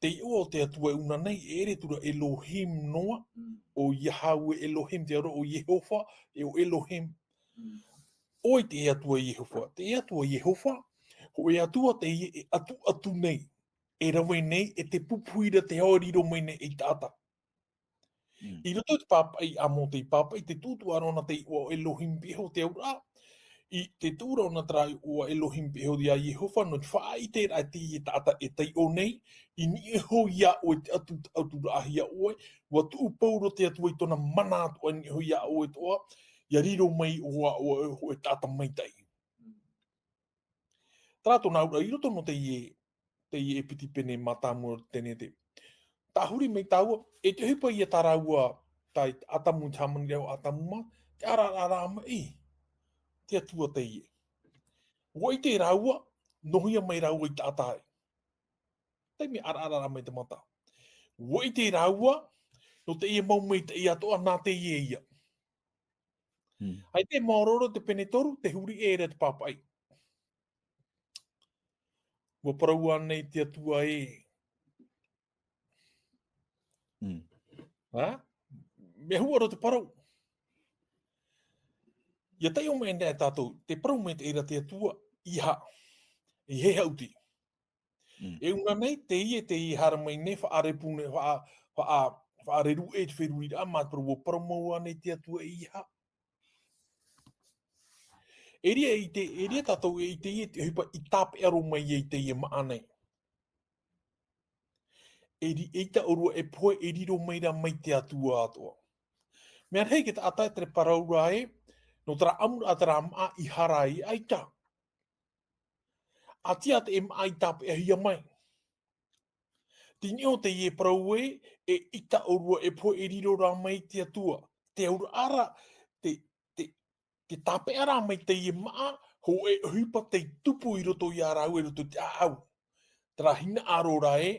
te iʻoa o te Atua e ʻūna nei, e ʻere atu ra Elohim noa, Mm. ʻo Yahweh Elohim, te auraʻa ʻo Iehova, e ʻo Elohim. Mm. ʻOia te Atua Iehova, te Atua Iehova, hōʻē Atua teie e ʻatuʻatu nei, e rave nei, e te pupu ra te ao e riro mai nei ei taʻata. Mm. I roto i te pāpaʻi a Mōte i pāpaʻi, tē tuʻutuʻu ra ʻōna te iʻoa Elohim pīhaʻi iho te auraʻa. I te tuʻu ra ʻōna terā iʻoa Elohim pīhaʻi iho ia Iehova, nō te faʻaʻite ra teie taʻata e taiʻo nei, i niʻa iho ia ʻoe te ʻatu, ʻaturaʻahia ʻoe, ʻua tuʻu pauroa te Atua i tōna mana atoʻa i niʻa iho ia ʻoe atoʻa, ʻia riro mai ʻoe, ʻoe, ʻoe, hōʻē taʻata maitaʻi. Terā tōna auraʻa i roto nō teie, teie e piti pene mātāmua o te Tenete. Tāhuri mai tāua, e te ʻohipa ia tā rāua, tā Atamu, te hāmani ra ʻo Atamu mā, tē ʻaraʻara mai, te Atua teie. ʻUa ʻite rāua, nō hea mai rāua i taʻata ai. Taime ʻaraʻara mai te mata. ʻUa ʻite rāua, nō teie mau maitaʻi atoʻa nā teie ia. Hmm. ʻAita e maoro roa te pene toru, tē huri ʻē ra te pāpaʻi. ʻUa parau ānei te Atua ē. Hmm. Ha? Mea hua roa te parau. ʻIa taiʻo mai nei tātou, tē parau mai ra te Atua, ʻeiaha. ʻEiaha haʻuti. Mm. E ʻūna nei, teie, teie haere mai nei, faʻarepu nei, faʻa-, faʻa-, faʻareruʻe te feruriraʻa, mā te parau, ʻua parau mau ānei te Atua ʻeiaha. E ʻere i te, e ʻere tātou e ʻite i te ʻohipa i tāpeʻa roa mai ai teie māʻa nei. E ʻere, ʻeita ʻōrua e pohe e riro mai ra mai te Atua atoʻa. Mea rahi te taʻata e tere parau ra ē, nō terā ʻamuraʻa terā māʻa i hara ai, ʻaita. ʻAita te māʻa i tāpeʻahia mai. Tei niʻa iho teie parau ē, ʻeita ʻōrua e pohe e riro ra mai te Atua. Te auraʻa ra, te, te, te tāpeʻa ra mai teie māʻa, hōʻē ʻohipa tei tupu i roto ia rāua i roto i te ʻāʻau. Terā hinaʻaro ra ē,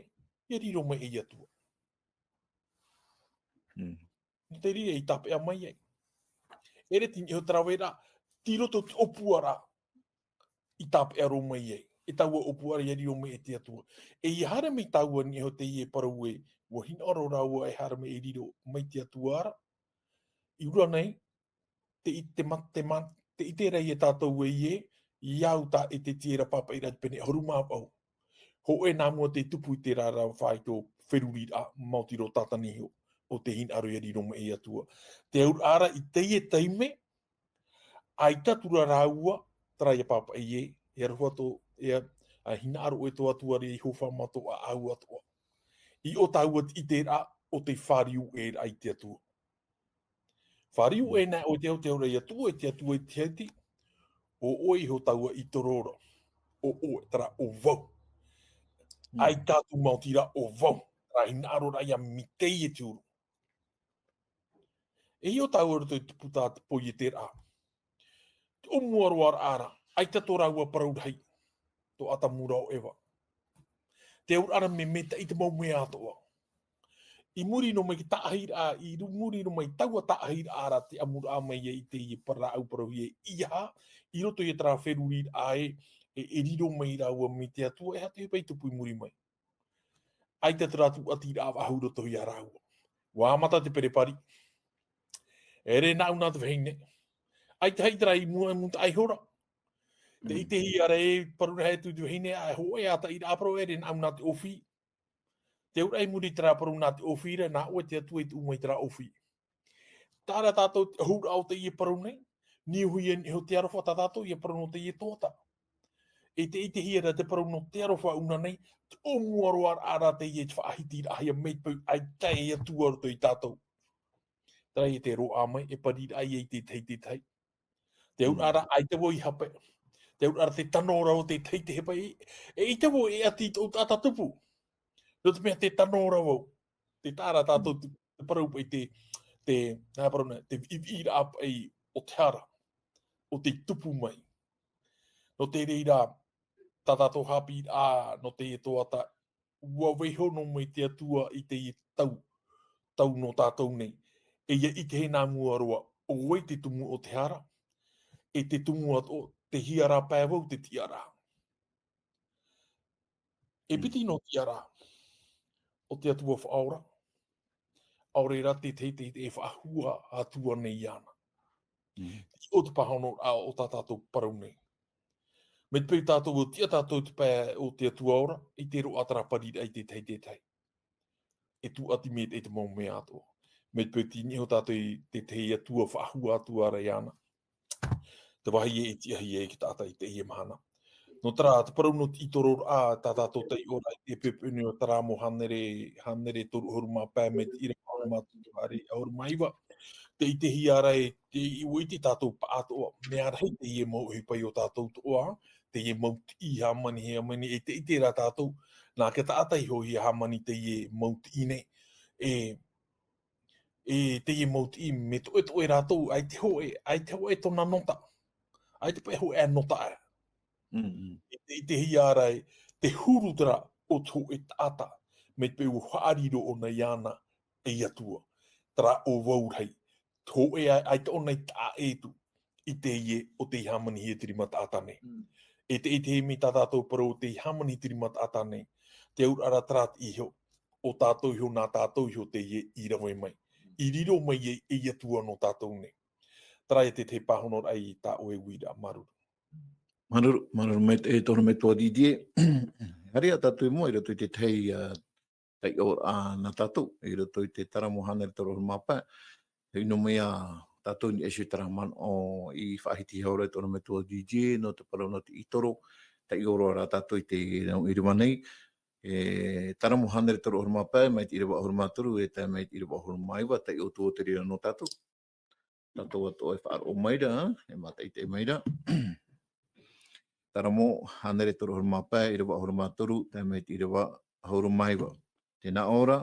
ʻia riro mai ei Atua. Mm. Nō te reira i tāpeʻa mai ai. E ʻere tei niʻa iho te raveraʻa, tei roto te ʻōpuaraʻa i tāpeʻa roa mai ai. E taua ʻōpuaraʻa ʻia riro mai e te Atua. E ʻia haere mai tāua i niʻa iho teie parau ē, ʻua hinaʻaro rāua e haere mai e riro mai te Atua ra. I ʻō ra nei, te, te ma-, te ma-, tē ʻite ra ia tātou ē, i au tā ʻEtetia ra pāpaʻi ra te pene ʻahuru mā vaʻu. Hōʻē nā mua tei tupu i terā ra faito feruriraʻa, maoti roa tātani iho, ʻo tē hinaʻaro ʻia riro mai ei Atua. Te auraʻa ra i teie taime, ʻaita atu ra rāua, terā ʻia pāpaʻi ē, ʻia roa atu, ʻia, ʻa e hinaʻaro ʻoe tō Atua ra, Iehova, mā tō ʻāʻau atoʻa. I ʻō tāua te ʻiteraʻa o tei fāriu ʻē ra i te Atua. Fāriu ʻē nā ʻoe te autahuʻaraʻa, ʻo Atua, e te Atua i te haiti, ʻo ʻoe iho tāua i toro ra, ʻo ʻoe, terā ʻo vau. ʻAita atu maoti rā ʻo vau, terā hinaʻaro ra ia mai teie te huru. E hiʻo tāua i roto i te puta a te Poieteraʻa. Te ʻōmuaraʻa ra, ʻaita tō rāua parau rahi, tō Atamu ra ʻo Eva. Te auraʻa ra mea, mea maitaʻi te mau mea atoʻa. I muri noa mai i te tāʻahiraʻa, i ru-, muri noa mai i taua tāʻahiraʻa ra te ʻamuraʻa mai ai i teie parau, parauhia e ʻeiaha, i roto ia terā feruriraʻa ē, e, e riro mai rāua mai te Atua, e aha te hōpeʻa i tupu i muri mai. ʻAita terā tūʻatiraʻa faʻahou i roto ia rāua. ʻUa haʻamata te perepari. ʻEʻere nāʻu nā te vahine. ʻAita haʻi terā i mua, i mua taʻa iho ra. Te ʻitehia ra e parau rahi atu te vahine, ʻa e hōʻē ā taʻiraʻa parau, ʻeʻere nāʻu nā te ʻōfī. Te auraʻa i muri i terā parau nā te ʻōfī ra, nā ʻoe te Atua i tuʻu mai terā ʻōfī. Terā tātou te ʻahuraʻa o teie parau nei, niuhia e niʻa iho te aroha tā tātou ia parau nō teie tuhaʻa. E te ʻitehia ra te parau nō te aroha ʻōna nei, te ʻōmuaraʻa ra teie te faʻahitiraʻahia mai te peu ʻaita e Atua i roto ia tātou. Terā ia te roaʻa mai, e pariraʻa ia i te tahi, te tahi. Te auraʻa ra, ʻaita vau i hape. Te auraʻa ra te tano ra o te tahi, te hōpeʻa. E ʻaita vau e ʻati i tōʻu taʻata tupu. Nō te mea te tano ra vau. Te taʻa ra tātou te, te parau paʻi te, te, nā parau nei, te viʻiviʻiraʻa paʻi o te hara, o te tupu mai. Nō te reira, tā tātou haʻapiʻiraʻa, nō teie tuhaʻa, ʻua vaiiho noa mai te Atua i teie tau, tau nō tātou nei. E ia ʻitehia nā mua roa, ʻo vai te tumu o te hara, e te tumu atoʻa, tei hea rā pae vau te tiʻaraʻa. E piti nō te tiʻaraʻa o te Atua Faʻaora, ʻaore rā te, te, te, te faʻahua atu ana iāna. Te hiʻo te pāhonoraʻa o tā tātou parau nei. Mai te peu tātou ʻua tiʻa tātou i te pae o te Atua Ora, i te roaʻa terā pariraʻa i te tahi, te tahi. E tūʻati mai te, te mau mea atoʻa. Mai te peu tei niʻa iho tātou i te, te Atua Faʻahua atu ra iāna. Te vāhi e tiʻahia ai te taʻata i teie mahana. Nō terā, te parau nō te ʻitororaʻa, tā tātou taiʻoraʻa i te pepe nei o terā mau hānere, hānere toru ʻahuru mā pae mai te ʻīrava ʻahuru mā toru, haere ʻahuru mā iva. Te ʻitehia ra e, te, ʻua ʻite tātou paʻatoʻa, mea rahi teie mau ʻohipa i ō tātou atoʻa, teie mau tiʻi hāmani, hāmani, e te ʻite ra tātou, nā te taʻata iho ia hāmani teie mau tiʻi nei. E, e teie mau tiʻi, mea toʻetoʻe rātou, ʻaita hōʻē, ʻaita hōʻē tōna nota. ʻAita paʻi hōʻē nota ē. E te, e te hia ra e, te huru terā o te hōʻē taʻata, mai te peu ʻua faʻariro ʻōna iāna ei Atua. Terā ʻo vau rahi. Te hōʻē ā, ʻaita ʻōna i taʻa atu i teie ʻo tei hāmanihia te rima taʻata nei. E te, e te hia mai tā tātou parau ʻo tei hāmani te rima taʻata nei. Te auraʻa ra terā te iho, ʻo tātou iho, nā tātou iho teie i rave mai. I riro mai ai ei Atua nō tātou nei. Terā ia te, te pāhonoraʻa i tā ʻoe uiraʻa, māuruuru. Māuruuru, māuruuru maitaʻi e tō ʻoe metua Didier. Haere ā tātou i mua i roto i te tahi, ā, taiʻoraʻa nā tātou, i roto i te Taramo hānere toru ʻahuru mā pae. Tē ʻino mai ā tātou i niʻa iho i terā manaʻo i faʻahitihia ra e tō ʻoe metua Didier, nō te parau nō te ʻitoro, taiʻo roa rā tātou i te, nau ʻīrava nei. E Taramo hānere toru ʻahuru mā pae, mai te ʻīrava ʻahuru mā toru, e tae mai te ʻīrava ʻahuru mā iva, taiʻo atu te reira nō tātou. Tātou atoʻa e faʻaroʻo mai ra, e mātaʻitaʻi mai ra. Taramo hānere toru ʻahuru mā pae, ʻīrava ʻahuru mā toru, tae mai te ʻīrava ʻahuru mā iva. Tē nā ʻō ra,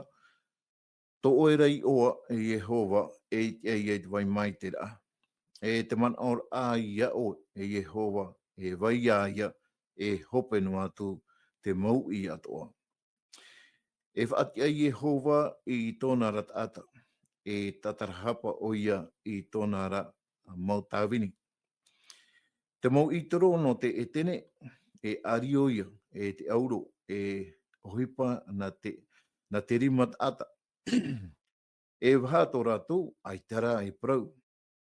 tō ʻoe ra iʻoa, e Iehova, e ʻite ai ia i te vai maitaʻi ra. E te manaʻoraʻa ia ʻoe, e Iehova, e vai ā ia, e hope noa atu te mouʻi atoʻa. E faʻatiʻa Iehova i tōna ra taʻata, e tatarahapa ʻoia i tōna ra mau tāvini. Te mau ʻitoro nō te ʻētene, e ʻārio ia, e te ʻauro, e ʻohipa nā te, nā te rima taʻata. E vaha tō rātou, ʻaita rā e parau.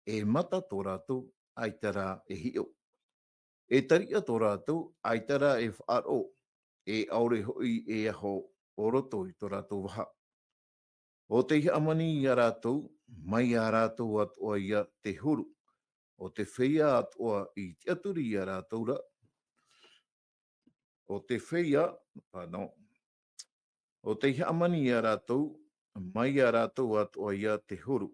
E mata tō rātou, ʻaita rā e hiʻo. E tariʻa tō rātou, ʻaita rā e faʻaroʻo. E ʻaore hoʻi e aho o roto i tō rātou vaha. ʻO tei hāmani ia rātou, mai ia rātou atoʻa ia te huru. ʻO te feiā atoʻa i tiʻaturi ia rātou ra, ʻo te feiā, pardon, ʻo tei hāmani iā rātou, mai iā rātou atoʻa ia te huru,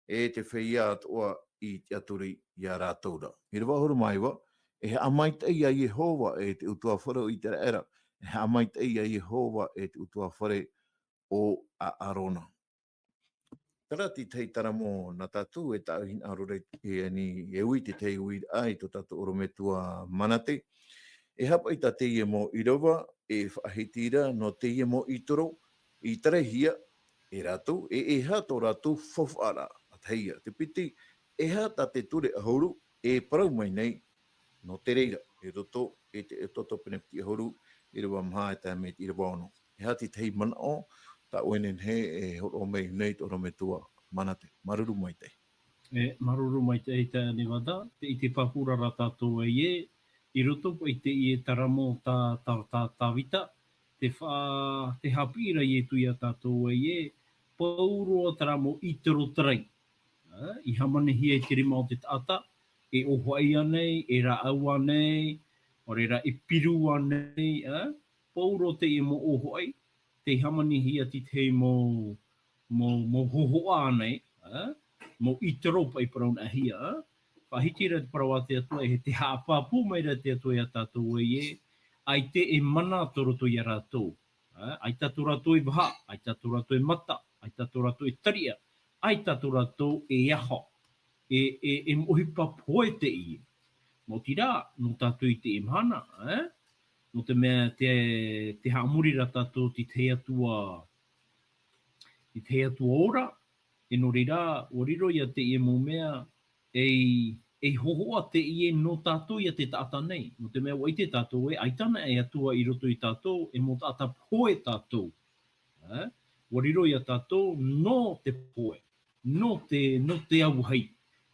e te feiā atoʻa i tiʻaturi iā rātou ra. ʻĪrava ʻahuru mā iva, e haʻamaitaʻi iā Iehova e te ʻutuāfare o Iteraera, e haʻamaitaʻi iā Iehova e te ʻutuāfare o ʻĀrona. Terā te tahi taramo nā tātou e taʻu hinaʻaro ra i teie nei, e ui te tahi uiraʻa i tō tātou ʻorometua Manate. E haʻapaʻo i tā teie mau ʻīrava, e faʻahiti ra nō teie mau ʻĪtoro, i terehia e rātou, e, e aha tō rātou faufaʻa ra, ʻa tahi ia. Te piti, e aha tā te ture ʻahuru e parau mai nei, nō te reira, i roto i te Exodo pene piti ʻahuru, ʻīrava maha e tae mai te ʻīrava ono. E aha te tahi manaʻo, tā ʻoe e nehenehe e hōroʻa mai nei tō ʻorometua Manate. Māuruuru maitaʻi. E, māuruuru maitaʻi, tā Nevada, tē ʻite pāpū ra tātou ē, i roto paʻi i teie taramo tā, tā, tā, Tāvita, te fa-, te haʻapiʻi ra Ietu iā tātou ē, pauroa terā mau ʻĪtoro tarai. Ā, i hāmanihia i te rima o te taʻata, e ʻōfaʻi ānei, e rāʻau ānei, ʻaore rā e piru ānei, ā, pauroa teie mau ʻōfaʻi, tei hāmanihia i te tahi mau, mau, mau hōhoʻa ānei, ā, mau ʻĪtoro paʻi parau-nā-hia, ā. Faʻahiti ra te parau a te Atua, e te haʻapāpū mai ra te Atua iā tātou ē, ʻaita e mana tō roto iā rātou. Ā, ʻaita tō rātou e vaha, ʻaita tō rātou e mata, ʻaita tō rātou e tariʻa, ʻaita tō rātou e aha, e, e, e moʻohipa pohe teie. Maoti rā, nō tātou i teie mahana, ā? Nō te mea te, te haʻamori ra tātou i te Atua, i te Atua ora, e nō reira, ʻua riro ia teie mau mea, ei, ei hōhoʻa teie nō tātou ia te taʻata nei. Nō te mea ʻua ʻite tātou ē, ʻaita anaʻe e Atua i roto ia tātou, e mau taʻata pohe tātou. Ā? ʻUa riro ia tātou nō te pohe, nō te, nō te auahi.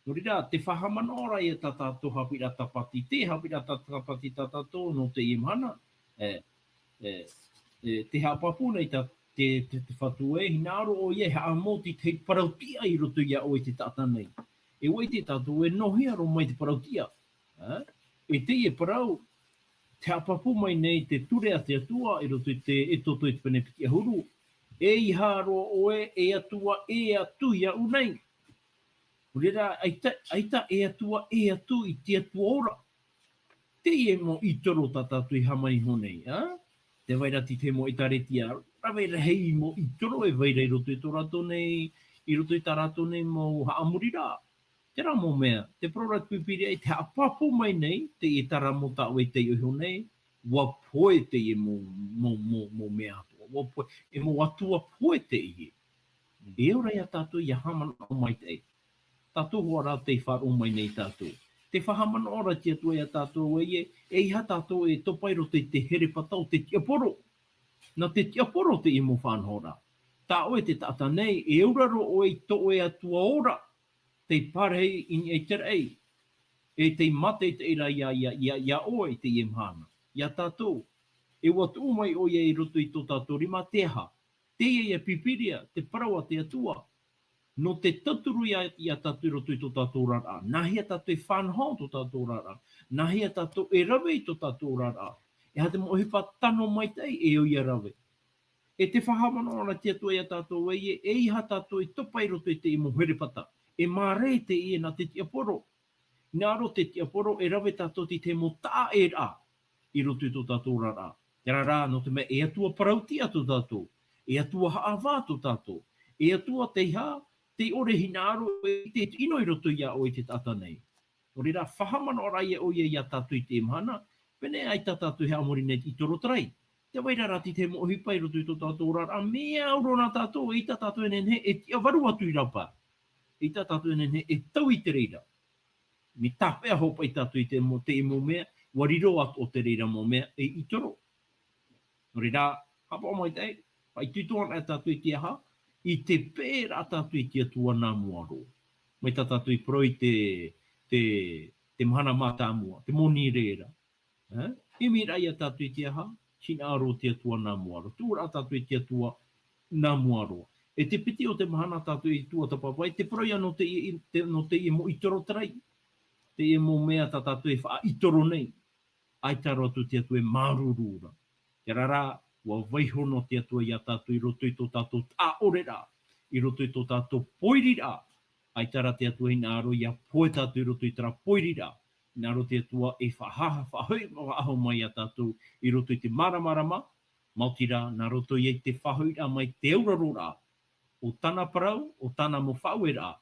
Nō reira, te faʻahaʻamanaʻo ra ia tā tātou haʻapiʻiraʻa tāpati, te haʻapiʻiraʻa tā tāpati tā tātou nō teie mahana. E, e, e, te haʻapāpū nei tā te, te, te Fatu ē, hinaʻaro ʻoia e haʻamou i te parau-tiʻa i roto iā ʻoe i te taʻata nei. E ʻua ʻite tātou ē, nō hea roa mai te parau-tiʻa. Ā? E teie parau, te haʻapāpū mai nei te ture a te Atua i roto i te Exodo i te pene piti ʻahuru, ʻeiaha roa ʻoe e Atua ʻē atu iāʻu nei. Nō reira, ʻaita, ʻaita e Atua ʻē atu i te Atua ora. Teie mau ʻĪtoro tā tātou i hāmani iho nei, ā? Tē vai ra te tahi mau ʻĒtārētia rave rahi mau ʻĪtoro e vai ra i roto i tō rātou nei, i roto i tā rātou nei mau haʻamoriraʻa. Terā mau mea, tē parau ra te Pīpīria, i te haʻapāpū mai nei, teie taramo tā ʻoe i taiʻo iho nei, ʻua pohe teie mau, mau, mau, mau mea atoʻa, ʻua pohe, e mau atua pohe teie. E ora ia tātou ʻia haʻamanaʻo maitaʻi. Tātou hoʻi rā tei faʻaroʻo mai nei tātou. Te faʻahaʻamanaʻo ra te Atua ia tātou ē, ʻeiaha tātou e topa i roto i te herepata o te tiaporo. Nā te tiaporo teie mau faʻanahoraʻa. Tā ʻoe te taʻata nei, e aura roa ʻoe i tō ʻoe Atua ora, tei parahi i niʻa i te raʻi, e tei mātaʻitaʻi ra ia, ia, ia, ia ʻoe i teie mahana. Ia tātou, e ʻua tuʻu mai ʻoia i roto i tō tātou rima, te aha? Teie ia Pīpīria, te parau a te Atua. Nō te tauturu ia, ia tātou i roto i tō tātou oraraʻa. Nā hea tātou e faʻanaho tō tātou oraraʻa. Nā hea tātou e rave i tō tātou oraraʻa. E aha te mau ʻohipa tano maitaʻi e ʻo ia rave. E te faʻahaʻamanaʻo ra te Atua ia tātou ē, ʻeiaha tātou e topa i roto i teie mau herepata. E mārē teie nā te tiaporo. Hinaʻaro te tiaporo e rave tātou i te mau taʻaʻēraʻa i roto i tō tātou oraraʻa. Terā rā, nō te mea e atua parau-tiʻa tō tātou, e atua haʻavā tō tātou, e atua tei hā, tei ʻore hinaʻaro e te ʻino i roto ia ʻoe i te taʻata nei. Nō reira, faʻahaʻamanaʻo ra ia ʻoia ia tātou i teie mahana, pēnei ʻaita tātou e haʻamori nei i te ʻĪtoro tarai. Tē vai ra te mau ʻohipa i roto i tō tātou oraraʻa, mea au roa nā tātou, ʻeita tātou e nehenehe e tiʻavaru atu i rāpae. ʻEita tātou e nehenehe e tau i te reira. Mea tāpeʻa hopeʻa tātou i te mau, te mau mea, ʻua riro atoʻa te reira mau mea ei ʻĪtoro. Nō reira, haʻapaʻo maitaʻi, faʻaitoito ana tātou i te aha, i te peʻeraʻa tātou i te Atua nā mua roa. Mai tā tātou i parau i te, te, te mahana mātāmua, te moni reira. Ē? ʻImiraʻa ia tātou i te aha, hinaʻaro te Atua nā mua roa. Tuʻuraʻa tātou i te Atua nā mua roa. E te piti o te mahana tātou i tuatāpapa ai, te parau ia nō te, te, nō teie mau ʻĪtoro tarai. Teie mau mea tā tātou e faʻaʻītoro nei. ʻAita roa atu te Atua e māuruuru ra. Terā rā, ʻua vaiiho noa te Atua ia tātou i roto i tō tātou taʻoreraʻa, i roto i tō tātou pōiriraʻa. ʻAita rā te Atua hinaʻaro ia pohe tātou i roto i terā pōiriraʻa. Hinaʻaro te Atua e faʻahaʻa, faʻahoʻi, faʻaʻaho mai ia tātou i roto i te māramarama, maoti rā, nā roto ia i te faʻahoʻiraʻa mai te auraroraʻa, ʻo tāna parau, ʻo tāna mau faʻaueraʻa,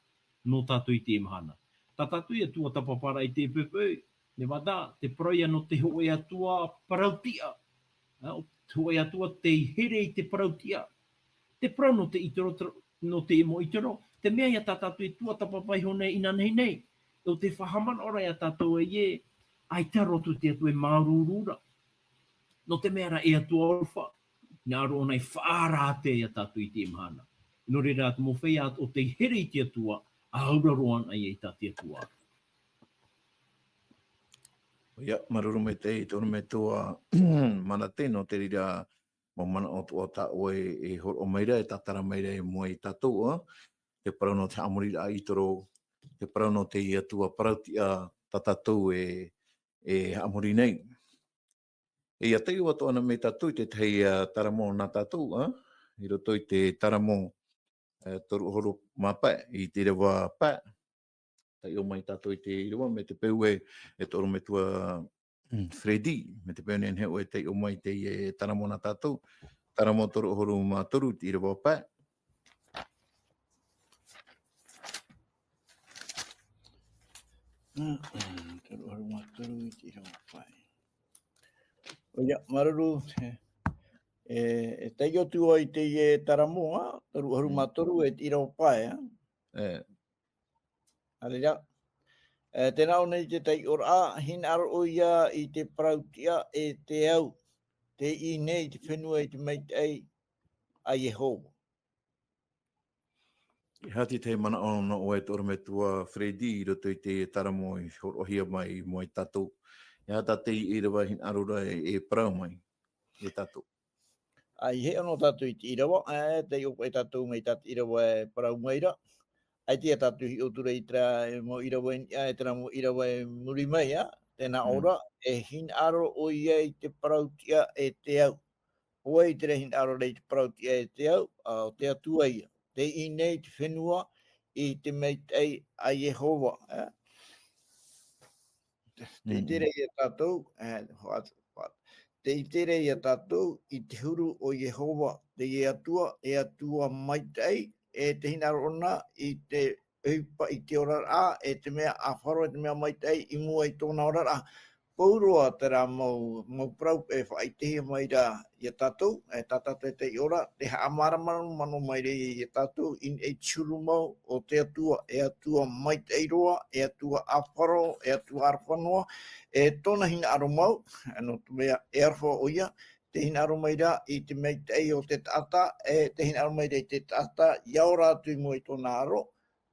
nō tātou i teie mahana. Tā tātou ia tuatāpaparaʻa i te poipoi, Nevada, te parau ia nō te hōʻē Atua parau tiʻa. Ā, ʻo te hōʻē Atua tei here i te parau tiʻa. Te parau nō te ʻitero, nō te mau ʻitero, te mea ia tā tātou e tuatāpapa iho nei inanahi nei. ʻO te faʻahaʻamanaʻo ra ia tātou ē, ʻaita roa atu te Atua e māuruuru ra. Nō te mea rā e Atua ʻorometua, hinaʻaro ʻōna e faʻaara atu ia tātou i teie mahana. Nō reira, te mau feiā atoʻa tei here i te Atua, ʻa aura roa ana ia i tā te Atua. ʻOia, māuruuru maitaʻi, te ʻorometua Manate, nō te reira, mau manaʻo atoʻa tā ʻoe e, e hōroʻa mai ra, e tātara mai ra i mua ia tātou, ā, te parau nō te haʻamoriraʻa ʻitero, te parau nō te Atua parau tiʻa tā tātou e, e haʻamori nei. E ia taiʻo atoʻa na mai tātou i te tahi, ā, taramo nā tātou, ā, i roto i te taramo, ā, toru ʻahuru mā pae, i te ʻīrava pae. Taiʻo mai tātou i te ʻīrava, mai te peu ē, e te ʻorometua, mm, Freddy, mai te peu nehenehe ʻoe e taiʻo mai i te, e, taramo nā tātou. Taramo toru ʻahuru mā toru i te ʻīrava pae. Mm, mm, toru ʻahuru mā toru i te ʻīrava pae. ʻOia, māuruuru, e, e, e taiʻo atu ai i te, e, taramo, ā, toru ʻahuru mā toru e te ʻīrava pae, ā. E. Haere ra. E, tē nā ʻō nei te taiʻoraʻa, hinaʻaro ʻoia i te parau tiʻa e te au, tei ʻī nei te fenua i te maitaʻi a Iehova. E aha te tahi manaʻo nō ʻoe e te ʻorometua Freddy i roto i te taramo i hōroʻahia mai i mua ia tātou? E aha tā te ʻīrava hinaʻaro ra e, e parau mai ia tātou? ʻA, i hiʻo noa tātou i te ʻīrava, e, taiʻo paʻi tātou mai tā te ʻīrava e parau mai ra. ʻAita ia tātou hiʻo atu ra i terā mau ʻīrava i niʻa, e terā mau ʻīrava i muri mai, ā, tē nā ʻō ra, e hinaʻaro ʻoia i te parau tiʻa e te au. ʻO vai terā e hinaʻaro ra i te parau tiʻa e te au, ā, ʻo te Atua ïa. Tei ʻī nei te fenua i te maitaʻi a Iehova, ā. Tē ʻite ra ia tātou, e, hoʻi, hoʻi. Tē ʻite ra ia tātou i te huru o Iehova, te Atua, e Atua maitaʻi, e tē hinaʻaro ʻōna i te ʻohipa, i te oraraʻa, e te mea ʻāfaro, e te mea maitaʻi i mua i tōna oraraʻa. Pauroa terā mau, mau parau e faʻaʻitehia mai ra ia tātou, e tā tātou e taiʻo ra, tē haʻamāramarama noa mai ra ia tātou i, i te huru mau o te Atua, e Atua maitaʻi roa, e Atua ʻāfaro, e Atua aroha noa, e tōna hinaʻaro mau, nō te mea e aroha ʻoia, tē hinaʻaro mai ra i te maitaʻi o te taʻata, e tē hinaʻaro mai ra i te taʻata, ʻia ora atu i mua i tōna aro,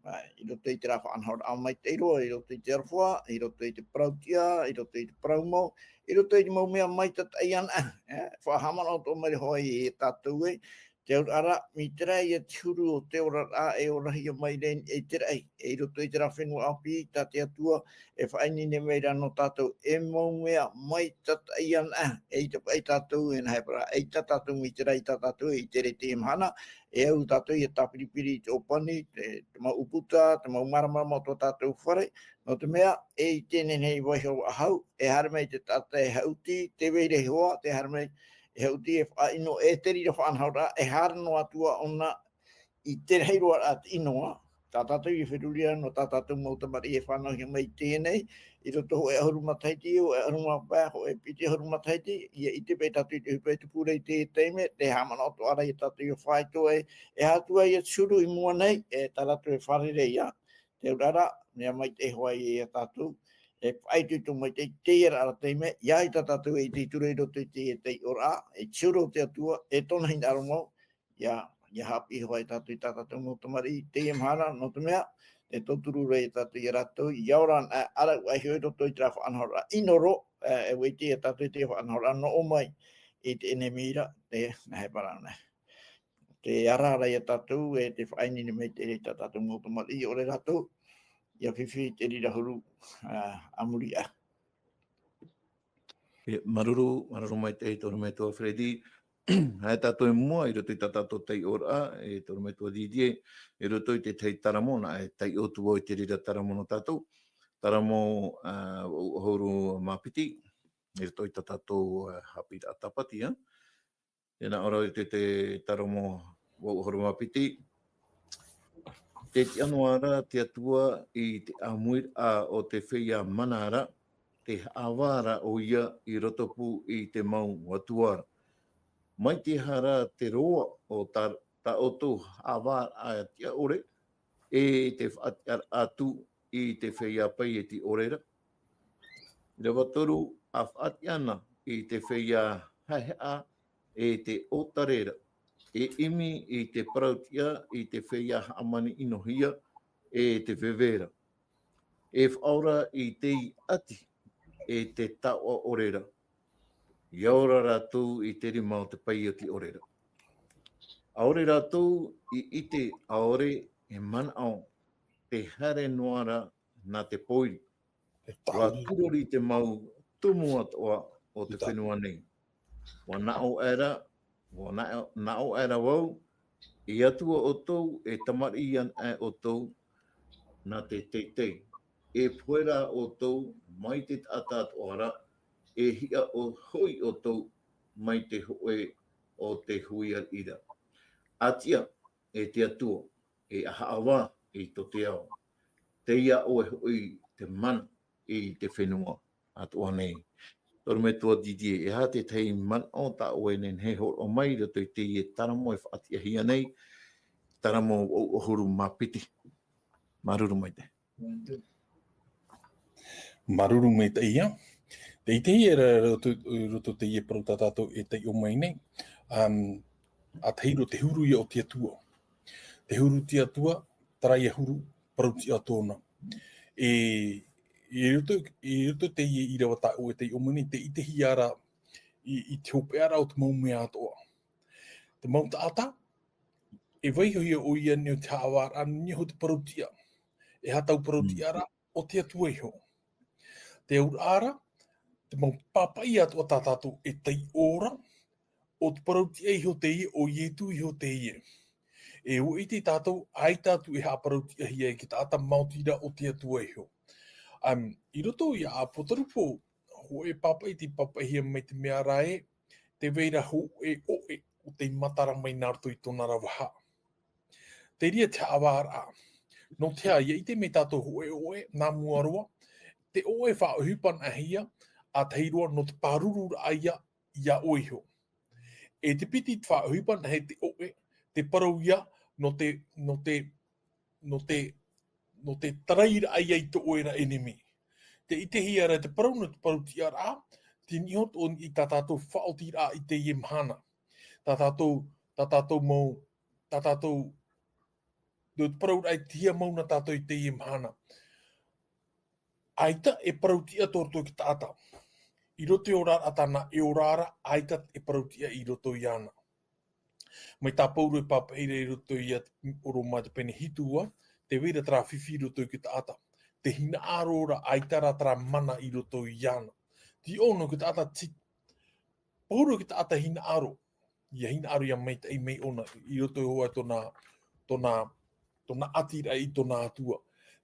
ā, i roto i terā faʻanahoraʻa maitaʻi roa, i roto i te aroha, i roto i te parau tiʻa, i roto i te parau mau, i roto i te mau mea maitataʻi anaʻe, e, faʻahaʻamanaʻo atoʻa mai ra hoʻi ia tātou ē, te auraʻa ra, mai terā ïa te huru o te oraraʻa e orahia mai ra i te raʻi, e i roto i terā fenua ʻāpī, tā te Atua, e faʻaineine mai ra nō tātou, e mau mea maitataʻi anaʻe, e ʻaita paʻi tātou, e nāhea paʻi ra, ʻaita tātou mai terā, ʻaita tātou, e ʻite ra i teie mahana, e au tātou ʻia tāpiripiri i te ʻōpani, te, te mau ʻūputa, te mau māramarama o tō tātou fare, nō te mea, e ʻite nei nei vaiiho faʻahou, e haere mai te taʻata e haʻuti, tē vai ra e hoa, tē haere mai e haʻuti, e faʻaʻino, e te reira faʻanahoraʻa, e haere noa atu ā ʻōna i te rahi roa ra te ʻino, ā. Tā tātou e feruri ra nō tā tātou mau tamariʻi e fānauhia mai i teie nei, i roto hōʻē ʻahuru matahiti, hōʻē ʻahuru mā pae, hōʻē piti ʻahuru matahiti, ʻia ʻite paʻi tātou i te ʻohipa e tupu ra i te taime, tē haʻamanaʻo atoʻa ra ia tātou ʻia faʻaitoito, e aha atu ā ia te huru i mua nei, e tā rātou e fārerei ïa, te auraʻa ra, mea maitaʻi hoʻi ia tātou, e faʻaitoito maitaʻi i teie ra taime, ʻia ʻite tātou e ʻite atu ra i roto i te, te taiʻoraʻa, e te huru o te Atua, e tōna hinaʻaro mau, ʻIa, ʻia haʻapiʻi hoʻi tātou i tā tātou mau tamariʻi i teie mahana, nō te mea, e tauturu ra ia tātou ia rātou, ʻia ora anaʻe, ʻāraʻuaʻe iho i roto i terā faʻanahoraʻa ʻino roa, e, e ʻua ʻite ia tātou i te faʻanahoraʻa nō ʻō mai i te ʻenemi ra, te, nāhea paʻi ra anaʻe. Te ara ra ia tātou, e te faʻaineine mai te reira i tā tātou mau tamariʻi, ʻaore rātou ʻia fifi i te reira huru, ā, a muri aʻe. Ia, māuruuru, māuruuru maitaʻi tō ʻorometua Freddy. Haere tātou i mua i roto i tā tātou taiʻoraʻa, e tō ʻorometua Didier, i roto i te tahi taramo, nā, e taiʻo atu vau i te reira taramo nō tātou. Taramo, ā, vaʻu ʻahuru mā piti, i roto i tā tātou, ā, haʻapiʻiraʻa Tāpati, ā. Tēnā ʻoe i te, te taramo vaʻu ʻahuru mā piti. Tē tiʻa noa ra te Atua i te ʻāmuiraʻa o te feiā mana ra, tē haʻavā ra ʻoia i rotopū i te mau atua ra. Mai te aha ra te roa o tā, tā ʻoutou haʻavāraʻa tiʻa ʻore, e te faʻatiʻaraʻa atu i te feiā paieti ʻore ra? ʻĪrava toru, ʻa faʻatiʻa na i te feiā haʻehaʻa e te ʻōtare ra, e ʻimi i te parau-tiʻa i te feiā haʻamaniʻinohia e te veve ra, e faʻaora i te ʻati e te taoʻa ʻore ra. ʻIa ora rātou i te rima o te paieti ʻore ra. ʻAore rātou i ʻite, ʻaore e manaʻo, tē haere noa ra nā te pōiri. ʻUa turori te mau tumu atoʻa o te fenua nei. ʻUa naʻo aʻera, ʻua naʻo, naʻo aʻera vau, e Atua ʻoutou, e tamariʻi ana ʻoutou nā te teitei. E pohe ra ʻoutou mai te taʻata atoʻa ra, e hiʻa ʻo, hoʻi ʻoutou mai te hōʻē o te hui ariʻi ra. ʻAtiʻa, e te Atua, e ʻa haʻavā i tō te ao. Tei iā ʻoe hoʻi te mana i te fenua atoʻa nei. Tō ʻorometua Didier, e aha te tahi manaʻo tā ʻoe e nehenehe e hōroʻa mai i roto i teie taramo e faʻatiʻahia nei, taramo vaʻu ʻahuru mā piti? Māuruuru maitaʻi. Māuruuru maitaʻi ia. Tē ʻitehia ia ra i roto, i roto i teie parau tā tātou e taiʻo mai nei. Um, ʻa tahi roa te huru ia o te Atua. Te huru o te Atua, terā ia huru, parau-tiʻa tōna. E, i roto, i roto i teie ʻīrava tā ʻoe e taiʻo mai nei, tē ʻitehia ra i, i te hopeʻa ra o te mau mea atoʻa. Te mau taʻata, e vaihohia ʻoia nei o te haʻavāraʻa, nō niʻa iho te parau-tiʻa. E aha taua parau-tiʻa ra, o te Atua iho. Te auraʻa ra, te mau pāpaʻi atoʻa tā tātou e taiʻo ra, o te parau-tiʻa iho teie, o Ietu iho teie. E ʻua ʻite tātou, ʻaita atu e haʻaparau-tiʻahia e te taʻata, maoti rā o te Atua iho. Um, i roto ia Apotarupo, hōʻē pāpaʻi tei pāpaʻihia mai te mea ra ē, tē vai ra hōʻē ʻoʻe, ʻo tei matara mai nā roto i tōna ra vaha. Te reira te haʻavāraʻa. Nō te aha, ʻia ʻite mai tātou hōʻē ʻoʻe, nā mua roa, te ʻoʻe faʻaʻohipa nāhea, ʻa tahi roa nō te pārururaʻa ia, iā ʻoe iho. E te piti te faʻaʻohipa nāhea te ʻoʻe, te parau ia, nō te, nō te, nō te, nō te tarairaʻa ia i tō ʻoe ra ʻenemi. Tē ʻitehia ra te parau nō te parau-tiʻaraʻa, tei niʻa iho tō niʻa i tā tātou faʻaotiraʻa i teie mahana. Tā tātou, tā tātou mau, tā tātou, nō te parauraʻa e tīaʻi mau na tātou i teie mahana. ʻAita e parau-tiʻa tō roto i te taʻata. I roto i te oraraʻa tāna, e ora ra, ʻaita e parau-tiʻa i roto iāna. Mai tā Pauro e pāpaʻi ra i roto ia Roma te pene hitu ua, tē vai ra terā fifi i roto i te taʻata. Te hinaʻaro ra, ʻaita rā terā mana i roto iāna. Tei ʻō nō te taʻata ti-, Pauro i te taʻata hinaʻaro. ʻIa hinaʻaro ʻia maitaʻi mai ʻōna, i roto iho ā tōna, tōna, tōna ʻatiraʻa i tōna Atua.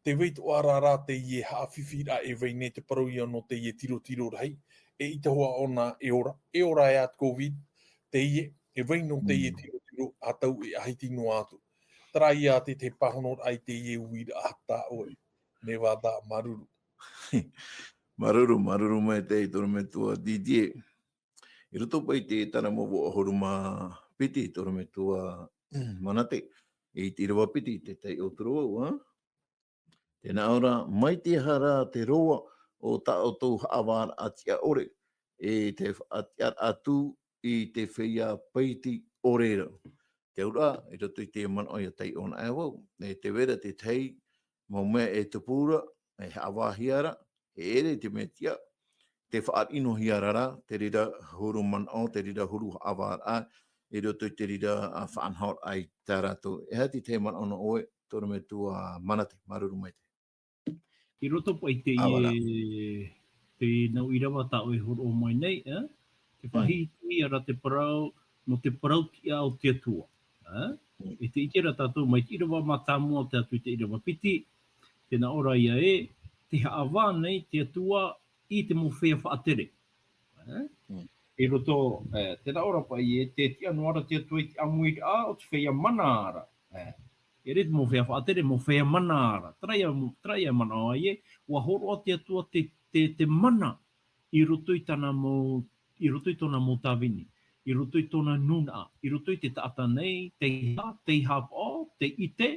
Tē vai atoʻa ra teie haʻafifiraʻa e vai nei te parau ia nō teie tirotiro rahi, e ʻite hoʻi ʻōna e ora, e ora ē ā te COVID, teie, e vai nō teie tirotiro ʻa tau e ʻahiti noa atu. Terā ia te, te pāhonoraʻa i teie uiraʻa tā ʻoe. Nevada, māuruuru. Māuruuru, māuruuru maitaʻi tō ʻorometua Didier. I roto paʻi i te Taramo vaʻu ʻahuru mā piti, tō ʻorometua Manate, i te ʻīrava piti, tē taiʻo atu ra vau, ā? Tē nā ʻō ra, mai te aha rā te roa o tā ʻoutou haʻavāraʻa tiʻa ʻore, e te faʻatiʻaraʻa atu i te feiā pāiti ʻore ra. Te auraʻa, i roto i te manaʻo ʻia taiʻo anaʻe vau, e tē vai ra te tahi mau mea e tupu ra, e haʻavāhia ra, e ʻere te mea tiʻa, tē faʻariʻi noa hia ra ra, te reira huru manaʻo, te reira huru haʻavāraʻa, i roto i te reira, ā, faʻanahoraʻa i tā rātou. E aha te tahi manaʻo nō ʻoe, tō ʻorometua Manate, māuruuru maitaʻi. I roto paʻi i teie, te nau ʻīrava tā ʻoe e hōroʻa mai nei, ā? Te faʻahitihia ra te parau, nō te parau tiʻa o te Atua, ā? E te ʻite ra tātou, mai te ʻīrava mātāmua tae atu i te ʻīrava piti, tē nā ʻō ra ïa ē, tē haʻavā nei te Atua i te mau feiā faʻatere. Ā? I roto, ā, tē nā ʻō ra paʻi ē, tē tiʻa noa ra te Atua i te ʻāmuiraʻa o te feiā mana ra. Ā? E ʻere te mau feiā faʻatere, mau feiā mana ra. Terā ïa, terā ïa e manaʻo ai ē, ʻua hōroʻa te Atua te, te, te mana i roto i tāna mau, i roto i tōna mau tāvini, i roto i tōna nūnaʻa, i roto i te taʻata nei, tei haʻa, tei haʻapaʻo, tei ʻite,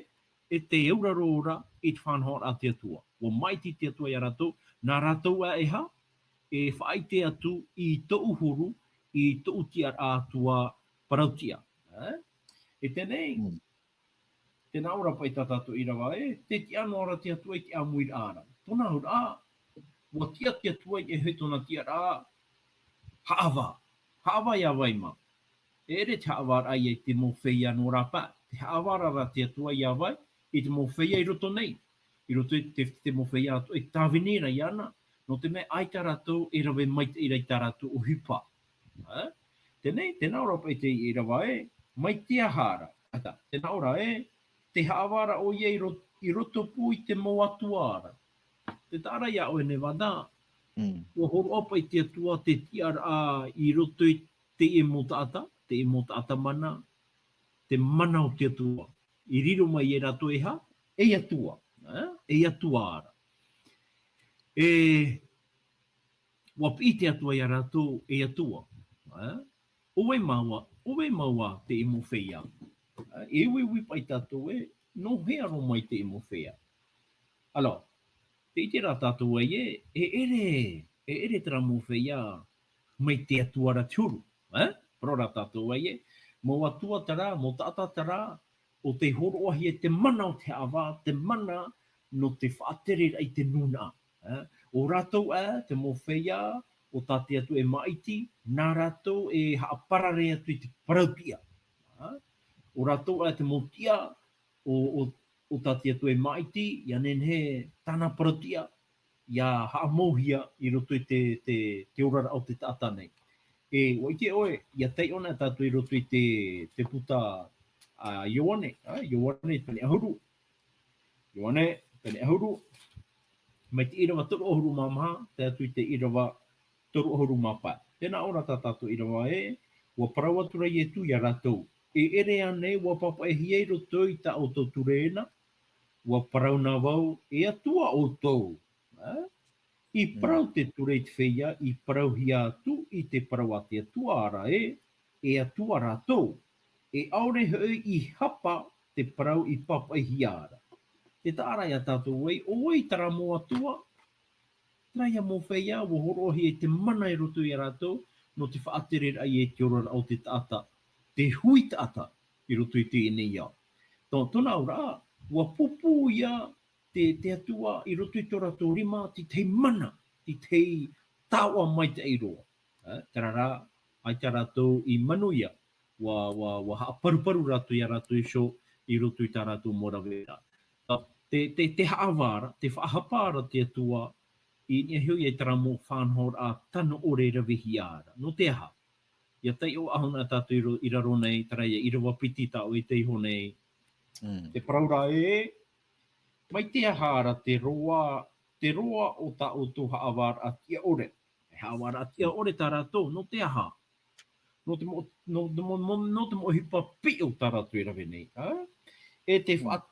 e tei auraro ra i te faʻanahoraʻa a te Atua. ʻUa maʻiti te Atua iā rātou, nā rātou ā e haʻa, e faʻaʻite atu i tōʻu huru, i tōʻu tiʻaraʻa Atua parau tiʻa. Ā? E teie nei, tē nā ʻō ra paʻi tā tātou ʻīrava ē, tē tiʻa noa ra te Atua i te ʻāmuiraʻa ra. Tōna auraʻa, ʻua tiʻa te Atua i niʻa iho i tōna tiʻaraʻa, haʻavā. Haʻavā iā vai mā? E ʻere te haʻavāraʻa ïa i te mau feiā nō rāpae. Tē haʻavāra ra te Atua iā vai, i te mau feiā i roto nei. I roto i te, te mau feiā atoʻa e tāvini ra iāna, nō te mea ʻaita rātou e rave maitaʻi ra i tā rātou ʻohipa. Ā? Teie nei, tē nā ʻō ra paʻi te ʻīrava ē, mai te aha ra? ʻAita, tē nā ʻō ra ē, tē haʻavā ra ʻoia i ro-, i roto pū i te mau atua ra. Tē taʻa ra iā ʻoe Nevada, ʻua hōroʻa paʻi te Atua te tiʻaraʻa i roto i teie mau taʻata, teie mau taʻata mana, te mana o te Atua. I riro mai e rātou e haʻa, ei Atua, ā? Ei Atua ra. E, ʻua piʻi te Atua iā rātou, ei Atua, ā? ʻO vai māua, ʻo vai māua teie mau feiā? Ā, e uiui paʻi tātou ē, nō hea roa mai teie mau feiā? Alors, tē ʻite ra tātou ai ē, e ʻere, e ʻere terā mau feiā mai te Atua ra te huru, ā? Parau ra tātou ai ē, mau atua terā, mau taʻata terā, ʻo tē hōroʻahia te mana o te haʻavā, te mana nō te faʻatereraʻa i te nūnaʻa, ā? ʻO rātou ā, te mau feiā, ʻo tā te Atua e maʻiti, nā rātou e haʻaparare atu i te parau tiʻa. Ā? ʻO rātou ā, te mau tiʻa, ʻo, ʻo, ʻo tā te Atua e maʻiti, ʻia nehenehe tāna parau tiʻa, ʻia haʻamauhia i roto i te, te, te oraraʻa o te taʻata nei. E, ʻua ʻite ʻoe, ʻia taiʻo na tātou i roto i te, te puta a Ioane, ā, Ioane pene ʻahuru. Ioane, pene ʻahuru. Mai te ʻīrava toru ʻahuru mā maha, tae atu i te ʻīrava toru ʻahuru mā pae. Tē nā ʻō ra tā tātou ʻīrava ē, ʻua parau atu ra Ietu iā rātou, e ʻere ānei ʻua pāpaʻihia i roto i tā ʻoutou ture na? ʻUa parau na vau, e Atua ʻoutou. Ā? I parau te ture i te feiā, i parauhia atu i te parau a te Atua ra ē, e Atua rātou. E ʻaore hoʻi i hapa te parau i pāpaʻihia ra. Tē taʻa ra iā tātou ē, ʻo vai terā mau atua? Terā ïa mau feiā, ʻua hōroʻahia i te mana i roto iā rātou, nō te faʻatereraʻa i te oraraʻa o te taʻata, te hui taʻata i roto i teie nei ao. Tō, tōna auraʻa, ʻua pūpū ïa te, te Atua i roto i tō rātou rima, te tahi mana, te tahi taoʻa maitaʻi roa. Ā, terā rā, ʻaita rātou i manuia, ʻua, ʻua, ʻua haʻaparuparu rātou iā rātou iho i roto i tā rātou mau rave ra. Ā, te, te, te haʻavā ra, te faʻahapa ra te Atua, i niʻa iho ia i terā mau faʻanahoraʻa tano ʻore e ravehia ra. Nō te aha? ʻIa taiʻo ʻahuna tātou i ro-, i raro nei, terā ïa ʻīrava piti tā ʻoe i taiʻo nei. Te parau ra ē, mai te aha ra te roa, te roa o tā ʻoutou haʻavāraʻa tiʻa ʻore? E haʻavāraʻa tiʻa ʻore tā rātou, nō te aha? Nō te mo-, nō, nō, nō, nō te mau ʻohipa piʻi tā rātou e rave nei, ā? E te faʻa-,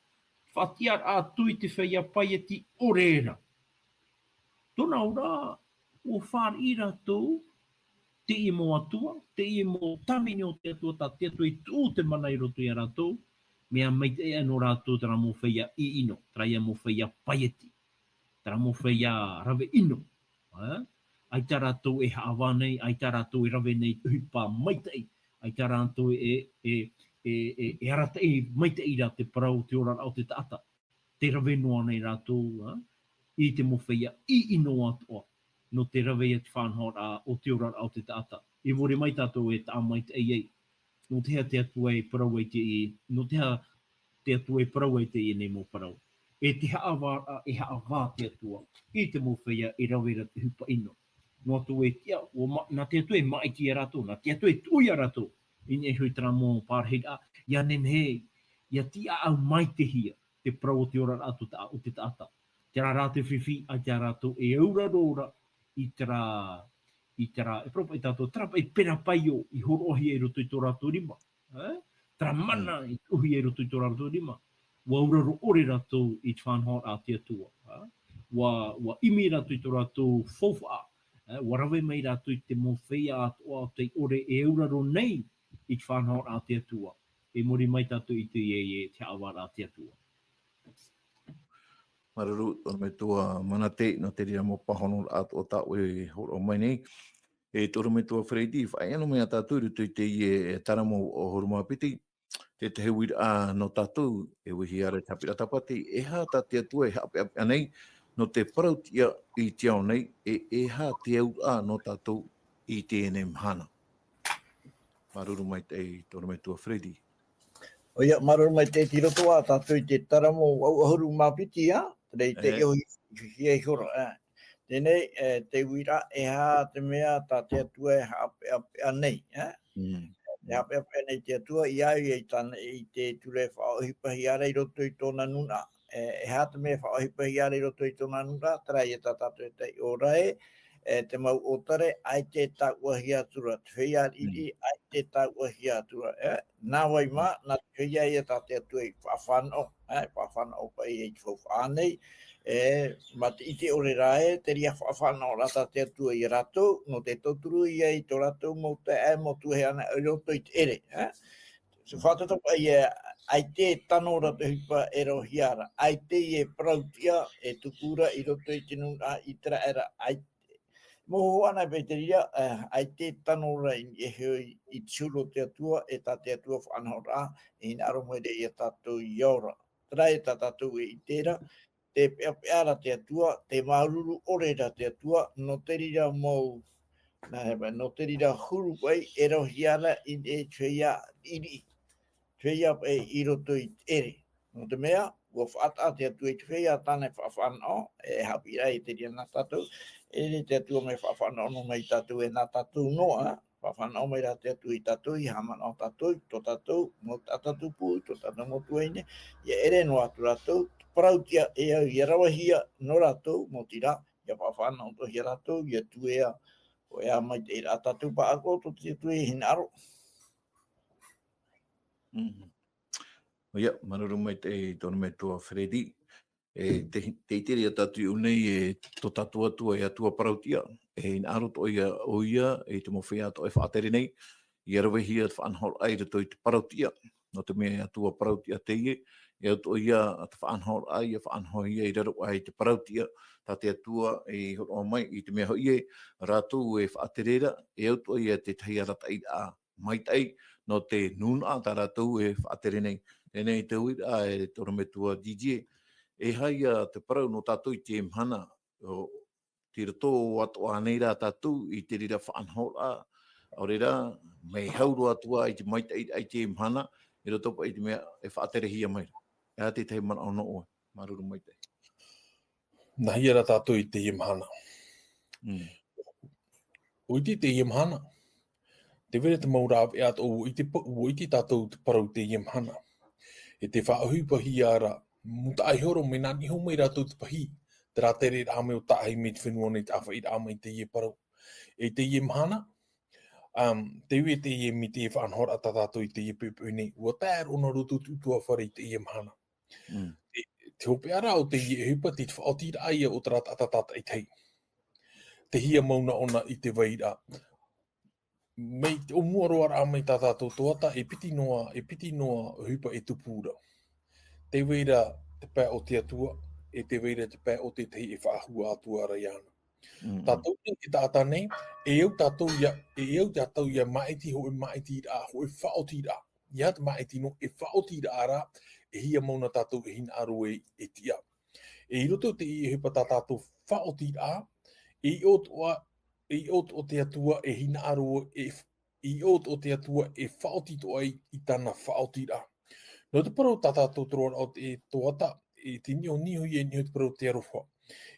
faʻatiʻaraʻa atu i te feiā paieti ʻore ra. Tōna auraʻa, ʻua fāriʻi rātou, teie mau atua, teie mau tāvini o te Atua, tā te Atua i tuʻu te mana i roto iā rātou, mea maitaʻi aʻe nō rātou terā mau feiā ʻino, terā ïa mau feiā paieti, terā mau feiā rave ʻino. Ā? ʻAita rātou e haʻavā nei, ʻaita rātou e rave nei i te ʻohipa maitaʻi, ʻaita rātou e, e, e, e, e arataʻi maitaʻi ra te parau, te oraraʻa o te taʻata. Tē rave noa nei rātou, ā, i te mau feiā ʻino atoʻa, nō te rave i te faʻanahoraʻa o te oraraʻa o te taʻata. I muri mai tātou e taʻa maitaʻi ai, nō te aha te Atua e parau ai teie, nō te aha te Atua e parau ai teie nei mau parau. E te haʻavāraʻa, e haʻavā te Atua i te mau feiā e rave ra te ʻohipa ʻino. Noa atu e tiʻa, ʻua ma-, nā te Atua e māʻiti ia rātou, nā te Atua e tuʻu ia rātou. I niʻa iho i terā mau parahiraʻa, ʻia nehenehe, ʻia tiʻaʻau maitaʻihia te parau o te oraraʻa tō ta-, o te taʻata. Terā rā te fifi, ʻaita rātou e auraro ra i terā, i terā, e parau paʻi tātou, terā paʻi pena paio i hōroʻahia i roto i tō rātou rima. Ē? Terā mana i tuʻuhia i roto i tō rātou rima. ʻUa auraro ʻore rātou i te faʻanahoraʻa a te Atua. Ē? ʻUa, ʻua ʻimi rātou i tō rātou faufaʻa. Ē? ʻUa rave mai rātou i te mau feiā atoʻa o tei ʻore e auraro nei i te faʻanahoraʻa a te Atua. E muri mai tātou i te ʻite e te haʻavāraʻa a te Atua. Māuruuru, tō ʻoe metua Manate, nō te reira mau pāhonoraʻa atoʻa tā ʻoe e hōroʻa mai nei. E tō ʻoe metua Freddy, faʻaea noa mai ia tātou i roto i teie, e, terā mau vaʻu ʻahuru mā piti, te tahi uiraʻa nō tātou, e ʻua ʻite ra te haʻapiʻiraʻa tāpati, e aha tā te Atua e haʻapeʻapeʻa nei, nō te parau-tiʻa i te ao nei, e, e aha te auraʻa nō tātou i teie nei mahana. Māuruuru maitaʻi tō ʻoe metua Freddy. ʻOia, māuruuru maitaʻi, tei roto ā tātou i te terā mau vaʻu ʻahuru mā piti, ā? Terā i te E. ʻiʻo i, i, i hora, ā. Teie nei, e, te uiraʻa, e aha te mea tā te Atua e haʻapeʻapeʻa nei, ā? Mm. E haʻapeʻapeʻa nei te Atua, ʻia au ia i tāna, i te ture e faʻaʻohipahia ra i roto i tōna nūnaʻa. E, e aha te mea e faʻaʻohipahia ra i roto i tōna nūnaʻa, terā ia tā tātou e taiʻo ra ē, e, te mau ʻōtare, ʻaita e tāuʻahia atu ra, te feiā riʻiriʻi, Mm. ʻaita e tāuʻahia atu ra, e, nā vai mā, Mm. nā te feiā ia tā te Atua i faʻafānaʻo, e, faʻafānaʻo paʻi i te faufaʻa nei, e, mā te ʻite ʻore ra ē, te reira faʻafānaʻoraʻa tā te Atua ia rātou, nō te tauturu ia i tō rātou mau taeaʻe, mau tuahine i roto i te ʻere, e. So, faʻataʻa paʻi ē, ʻaita e tano ra te ʻohipa e arohia ra, ʻaita e parau-tiʻa e tupu ra i roto i te nūnaʻa ʻĪteraʻera, ʻaita. Mau hōhoʻa anaʻe paʻi te reira, e, ʻaita e tano ra i, e heo i, i te huru o te Atua, e tā te Atua faʻanahoraʻa, e hinaʻaro mai ra ia tātou ʻia ora. Terā ia tā tātou e ʻite ra, te peʻapeʻa ra te Atua, te māuruuru ʻore ra te Atua, nō te reira mau, nā, nō te reira huru paʻi, e arohia ra i te feiā riʻiriʻi. Feiā paʻi i roto i te ʻere. Nō te mea, ʻua faʻataʻa te Atua i te feiā tāna e faʻafānaʻo, e haʻapiʻiraʻa i te reira nā tātou, e te Atua mea faʻafānaʻo noa mai ia tātou e nā tātou noa, ā? Faʻafānaʻo mai ra te Atua ia tātou, ʻia haʻamanaʻo tātou, tō tātou, mau taʻata tupu, tō tātou mau tuahine, ʻia ʻere noa atu rātou, parau-tiʻa e au ʻia ravehia nō rātou, maoti rā, ʻia faʻafānaʻo atoʻa hia rātou, ʻia tuea, ʻoia maitaʻi ra tātou pāʻatoʻa tō te Atua e hinaʻaro. Mhm. ʻOia, māuruuru maitaʻi tō ʻoe metua Freddy. E, te, te ʻite ra ia tātou i ʻō nei, e, tō tātou Atua, e Atua parau-tiʻa. E hinaʻaro atoʻa ia ʻoia, e te mau feiā atoʻa e faʻatere nei, ʻia ravehia te faʻanahoraʻa i roto i te parau-tiʻa. Nō te mea e Atua parau-tiʻa teie, e au atoʻa ia te faʻanahoraʻa, ʻia faʻanahohia i raro aʻe i te parau-tiʻa, tā te Atua i hōroʻa mai, i te mea hoʻi ē, rātou e faʻatere ra, e au atoʻa ia te tahi arataʻiraʻa maitaʻi, nō te nūnaʻa tā rātou e faʻatere nei. Teie nei te uiraʻa, e tō ʻoe metua Didier, e aha ia te parau nō tātou i teie mahana, ʻo, tei roto atoʻa ānei rā tātou i te reira faʻanahoraʻa, ʻaore rā, mea hau roa atu ā i te maitaʻi i teie mahana, i roto paʻi i te mea e faʻaterehia mai ra. E aha te tahi manaʻo nō ʻoe? Māuruuru maitaʻi. Nāhea rā tātou i teie mahana? Mm. ʻUa ʻite i teie mahana. Tē vai ra te mau rāveʻa atoʻa, ʻua ʻite pa-, ʻua ʻite tātou te parau i teie mahana. E tē faʻaʻohipahia ra, mūtaʻa iho roa, mea nā niʻa iho mai rātou te pahī, terā tereraʻa mai ʻo Taʻahi mai te fenua nei, te ʻāfaʻiraʻa mai i teie parau. E teie mahana, um, tē vai ra teie, mai teie faʻanahoraʻa tā tātou i teie poʻipoʻi nei, ʻua tae roa nā roto i te ʻutuāfare i teie mahana. Mm. Te, te hopeʻa ra o teie ʻohipa, te faʻaotiraʻa ia o terā taʻata tātaʻitahi. Tei hea mau nā ʻōna i te vairaʻa. Mai te ʻōmua roa ra mai tā tātou tuatāpapa, e piti noa, e piti noa ʻohipa e tupu ra. Tē vai ra te pae o te Atua, e tē vai ra te pae o te tahi e faʻahua atu ra iāna. Mm, mm. Tātou nei, e taʻata nei, e au tātou ʻia, e au tātou ʻia māʻiti, hōʻē māʻitiraʻa, hōʻē faʻaotiraʻa. ʻIa te māʻiti noa, e faʻaotiraʻa ra, e hea mau nā tātou e hinaʻaro e, e tiʻa. E i roto i te ʻohipa tā tātou faʻaotiraʻa, e ʻite atoʻa, e ʻite atoʻa te Atua e hinaʻaro, e f-, e ʻite atoʻa te Atua e faʻaoti atoʻa i, i tāna faʻaotiraʻa. Nō te parau tā tātou te roaraʻa o te tuatāpapa, e te niʻo, niʻo ia, niʻo te parau o te aroha.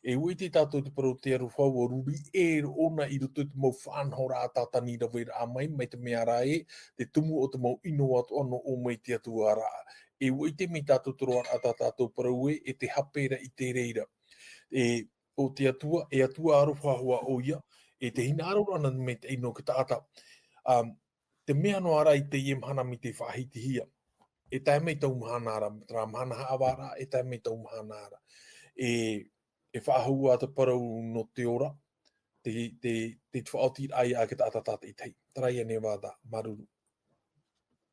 E ʻua ʻite tātou te parau o te aroha, ʻua ruri ʻē ʻōna i roto i te mau faʻanahoraʻa tātani raveraʻa mai, mai te mea rā ē, te tumu o te mau ʻino atoʻa nō ʻō mai te Atua ra. E ʻua ʻite mai tātou te roaraʻa tā tātou parau ē, e te hape ra i te reira. E, ʻo te Atua, e Atua aroha hoʻi ʻoia, e te hinaʻaro ra nā te maitaʻi nō te taʻata. Um, te mea noa ra i teie mahana mai te faʻahitihia. E tae mai tau mahana ra, terā mahana haʻavā ra, e tae mai tau mahana ra. E, e faʻahou ā te parau nō te ora, te, te, te faʻaoti ra ia a te taʻata tātaʻitahi. Terā ia nei vata, māuruuru.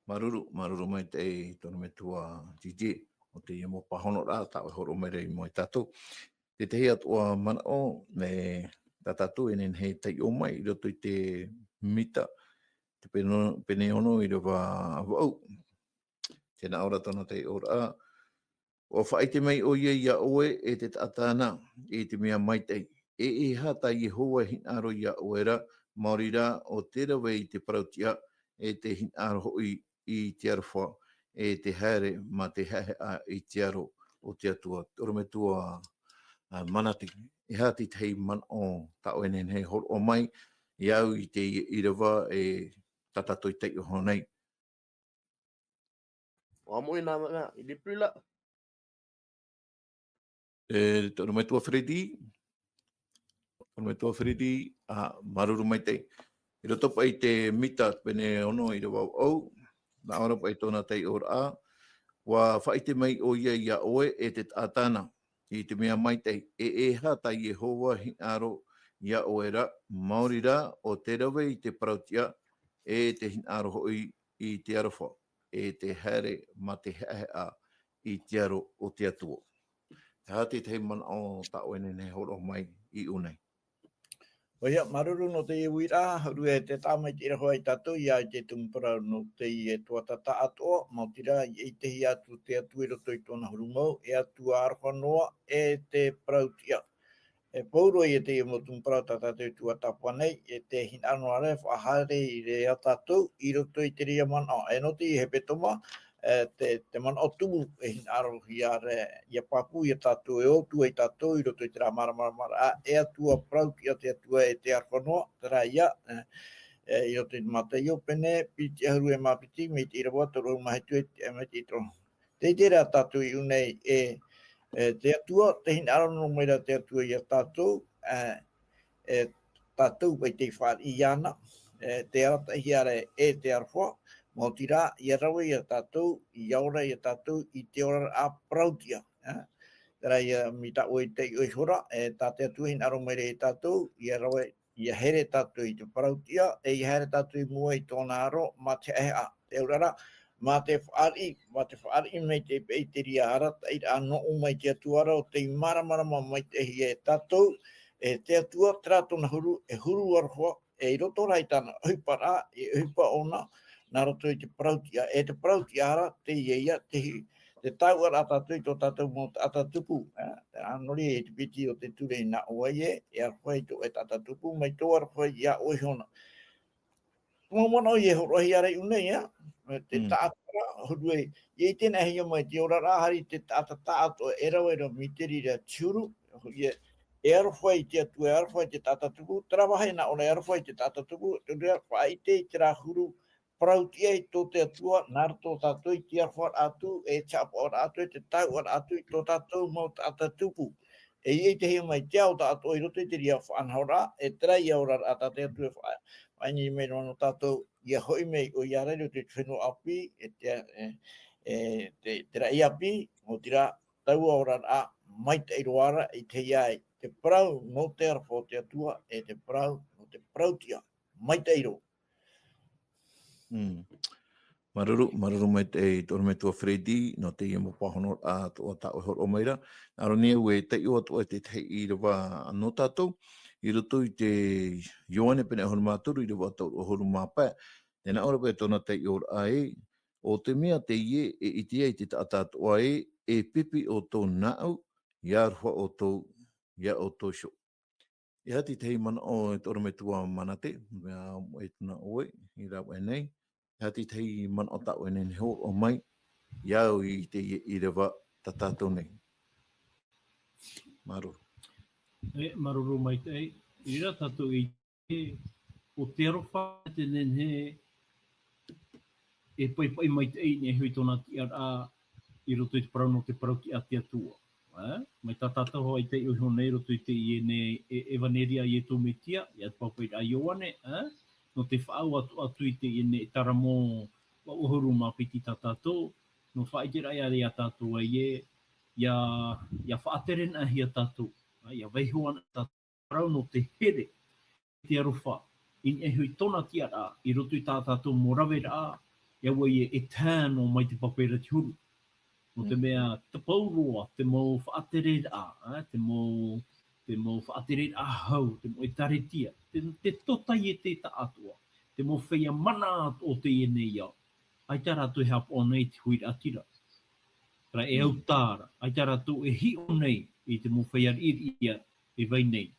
Māuruuru, māuruuru maitaʻi tō ʻorometua Gigi, ʻo teie mau pāhonoraʻa, tā ʻoe e hōroʻa mai ra i mua ia tātou. Te tahi atoʻa manaʻo, e, tā tātou e nehenehe e taiʻo mai, i roto i te Mita, te pene, pene ono ʻīrava vaʻu. Tē nā ʻō ra tōna taiʻoraʻa, ʻua faʻaʻite mai ʻoia ia ʻoe e te taʻata na, i te mea maitaʻi. E, e aha tā Iehova e hinaʻaro ia ʻoe ra, maori rā ʻo te rave i te parautiʻa, e te hinaʻaro hoʻi i te aroha, e te haere mā te haʻehaʻa i te aro o te Atua. Tō ʻorometua, a, Manate, e aha te tahi manaʻo tā ʻoe e nehenehe e hōroʻa mai, ia au i teie ʻīrava e tā tātou i taiʻo iho nei. ʻUa moʻe nā mea, il est plus là. E, tō ʻorometua Freddy, tō ʻorometua Freddy, a, māuruuru maitaʻi. I roto paʻi i te Mita pene ono ʻīrava vaʻu, nā ʻō ra paʻi tōna taiʻoraʻa, ʻua faʻaʻite mai ʻoia ia ʻoe e te taʻata na, i te mea maitaʻi, e, e aha tā Iehova e hinaʻaro ia ʻoe ra, maori rā ʻo te rave i te parautiʻa, e te hinaʻaro hoʻi i te aroha, e te haere mā te haʻehaʻa i te aro o te Atua. E aha te tahi manaʻo tā ʻoe e nehenehe e hōroʻa mai i ʻō nei? ʻOia, māuruuru nō teie uiraʻa, hōroʻa e te tāmaitaʻi ra hoʻi ia tātou, ia i te tumu parau nō teie tuatāpapa atoʻa, maoti rā, i ʻitehia atu te Atua i roto i tōna huru mau, e Atua aroha noa, e te parautiʻa. E pauroa ia teie mau tumu parau tā tātou i tuatāpapa nei, e te hinaʻaro noa ra e faʻahaere i reira tātou, i roto i te reira manaʻo. E nō te hepetoma, e te, te manaʻo tumu e hinaʻarohia ra ia pāpū ia tātou, e ʻō atu ai tātou i roto i terā māramarama ra, e Atua parautiʻa te Atua e te aroha noa, terā ia, e, e, i roto i te Mataio pene piti ʻahuru e mā piti, mai te ʻīrava toru ʻahuru mā hitu e, e, mai te ʻīrava. Tē ʻite ra tātou i ʻō nei e, e, te Atua, tē hinaʻaro noa mai ra te Atua ia tātou, e, e tātou paʻi tei fāriʻi iāna, e, tē arataʻihia ra e te aroha, maoti rā, ʻia rave ia tātou, ʻia ora ia tātou i te oraraʻa parautiʻa, e. Terā ia, mai tā ʻoe i taiʻo iho ra, e, tā te Atua e hinaʻaro mai ra ia tātou, ʻia rave, ʻia haere tātou i te parautiʻa, e ʻia haere tātou i mua i tōna aro, mā te haʻehaʻa. Te auraʻa, mā te fāriʻi, mā te fāriʻi mai te, i te reira arataʻiraʻa nō ʻō mai te Atua ra, ʻo tei māramarama maitaʻihia e tātou, e te Atua, terā tōna huru, e huru aroha, e i roto rā i tāna ʻohiparaʻa, e ʻohipa ʻōna, nā roto i te parautiʻa, e te parautiʻa ra, teie ia, te hi-, te tāuʻaraʻa tātou i tō tātou mau taʻata tupu, e, terā nō reira i te piti o te ture i nā ʻō ai ē, e aroha i tō ʻoe taʻata tupu, mai tō aroha ia ʻoe iho na. Te mau manaʻo e hōroʻahia ra i ʻō nei, ā, e te Mm. taʻata ra, hōroʻa, ʻia ʻite nāhea mai te oraraʻa, haere i te taʻata taʻatoʻa e rave ra mai te reira te huru, ʻoia, e aroha i te Atua, e aroha i te taʻata tupu, terā vāhi nā ʻō ra e aroha i te taʻata tupu, te reira faʻaʻite i terā huru parautiʻa i tō te Atua, nā roto tātou i te aroharaʻa atu, e te haʻapaʻoraʻa atu, e te tāuʻaraʻa atu, i tō tātou mau taʻata tupu. E ʻia ʻitehia mai te ao taʻatoʻa i roto i te reira faʻanahoraʻa, e terā ia oraraʻa tā te Atua e faʻa-, faʻaʻite mai ra nō tātou, ʻia hoʻi mai ʻoia ra i roto i te fenua ʻāpī, e te, e, e te, terā ʻāpī, maoti rā, taua oraraʻa maitaʻi roa ra i ʻitehia ai te parau nō te aroha o te Atua, e te parau nō te parautiʻa maitaʻi roa. Mm. Māuruuru, māuruuru maitaʻi tō ʻorometua Freddy, nō teie mau pāhonoraʻa atoʻa tā ʻoe e hōroʻa mai ra. Nā ʻō nei au e taiʻo atu ai te tahi ʻīrava nō tātou, i roto i te Ioane pene ʻahuru mā toru, ʻīrava toru ʻahuru mā pae. Tē nā ʻō ra paʻi tōna taiʻoraʻa ē, ʻo te mea teie e ʻite ai te taʻata atoʻa ē, e pipi ʻoutou nāʻu, ʻia aroha ʻoutou, iā ʻoutou iho. E aha te tahi manaʻo e tō ʻorometua Manate, mea moʻe atu nā ʻoe, i rāveʻa nei, e aha te tahi manaʻo tā ʻoe e nehenehe e hōroʻa mai, iā au i teie ʻīrava tā tātou nei. Māuruuru. E, māuruuru maitaʻi. I reira tātou i te, ʻo te aroha te nehenehe e paipai maitaʻi i niʻa iho i tōna tiʻaraʻa i roto i te parau nō te parau tiʻa a te Atua. Ā, mai tā tātou hoʻi i taiʻo iho nei i roto i teie nei e, ʻEvaneria a Iesu Mesia, ʻia te pāpaʻiraʻa a Ioane, ā, nō te faʻaau atu, atu i teie nei ʻētāramo vaʻu ʻahuru mā piti tā tātou, nō faʻaʻiteraʻa ia tātou ē, ʻia, ʻia faʻaterehia tātou, ā, ʻia vaiiho ana tātou parau nō te here, te aroha, i niʻa iho i tōna tiʻaraʻa, i roto i tā tātou mau raveraʻa, ʻia ʻoia e tae noa mai te pāpaʻiraʻa te huru. Nō te Mm. mea, te pauroa, te mau faʻatereraʻa, ā, te mau, te mau faʻatereraʻa hau, te mau ʻēkālesia, te, te tōtaiete taʻatoʻa, te mau feiā mana atoʻa o teie nei ao, ʻaita rātou e haʻapaʻo nei i te huiraʻatira. Terā e Mm. au tā ra, ʻaita rātou e hiʻo nei i te mau feiā riʻiriʻi e vai nei.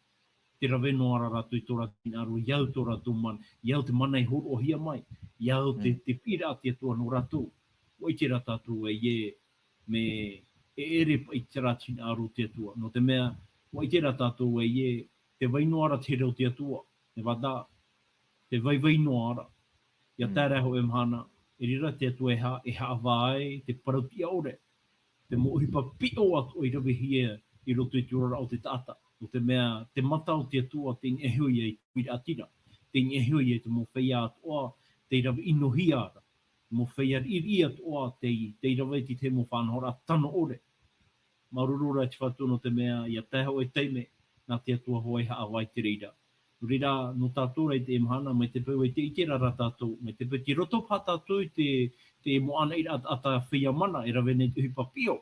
Tē rave noa ra rātou i tō rātou hinaʻaro, ʻia au tō rātou mana, ʻia au te mana e hōroʻahia mai, ʻia au te, Mm. te piʻiraʻa a te Atua nō rātou. ʻUa ʻite rā tātou ē, mea e ʻere paʻi terā hinaʻaro o te Atua. Nō te mea, ʻua ʻite rā tātou ē, tē vai noa ra te here o te Atua, e vata, tē vaivai noa ra. ʻIa Mm. tae ra hōʻē mahana, i reira te Atua e ha-, e haʻavā ai te parau tiʻa ʻore, te mau ʻohipa piʻo atoʻa i ravehia i roto i te oraraʻa o te taʻata. Nō te mea, te mata o te Atua, tei niʻa iho ia i te huiraʻatira, tei niʻa iho ia i te mau feiā atoʻa, tei rave ʻinohia ra, mau feiā riʻiriʻi atoʻa, tei, tei rave i te mau faʻanahoraʻa tano ʻore. Māuruuru ra te Fatu nō te mea, ʻia tae hōʻē taime, nā te Atua hoʻi e haʻavā i te reira. Nō reira, nō tātou rā i teie mahana, mai te peu e tē ʻite ra rā tātou, mai te peu tei roto paha tātou i te, te mau ʻānaʻiraʻa taʻata feiā mana, e rave nei te ʻohipa piʻo,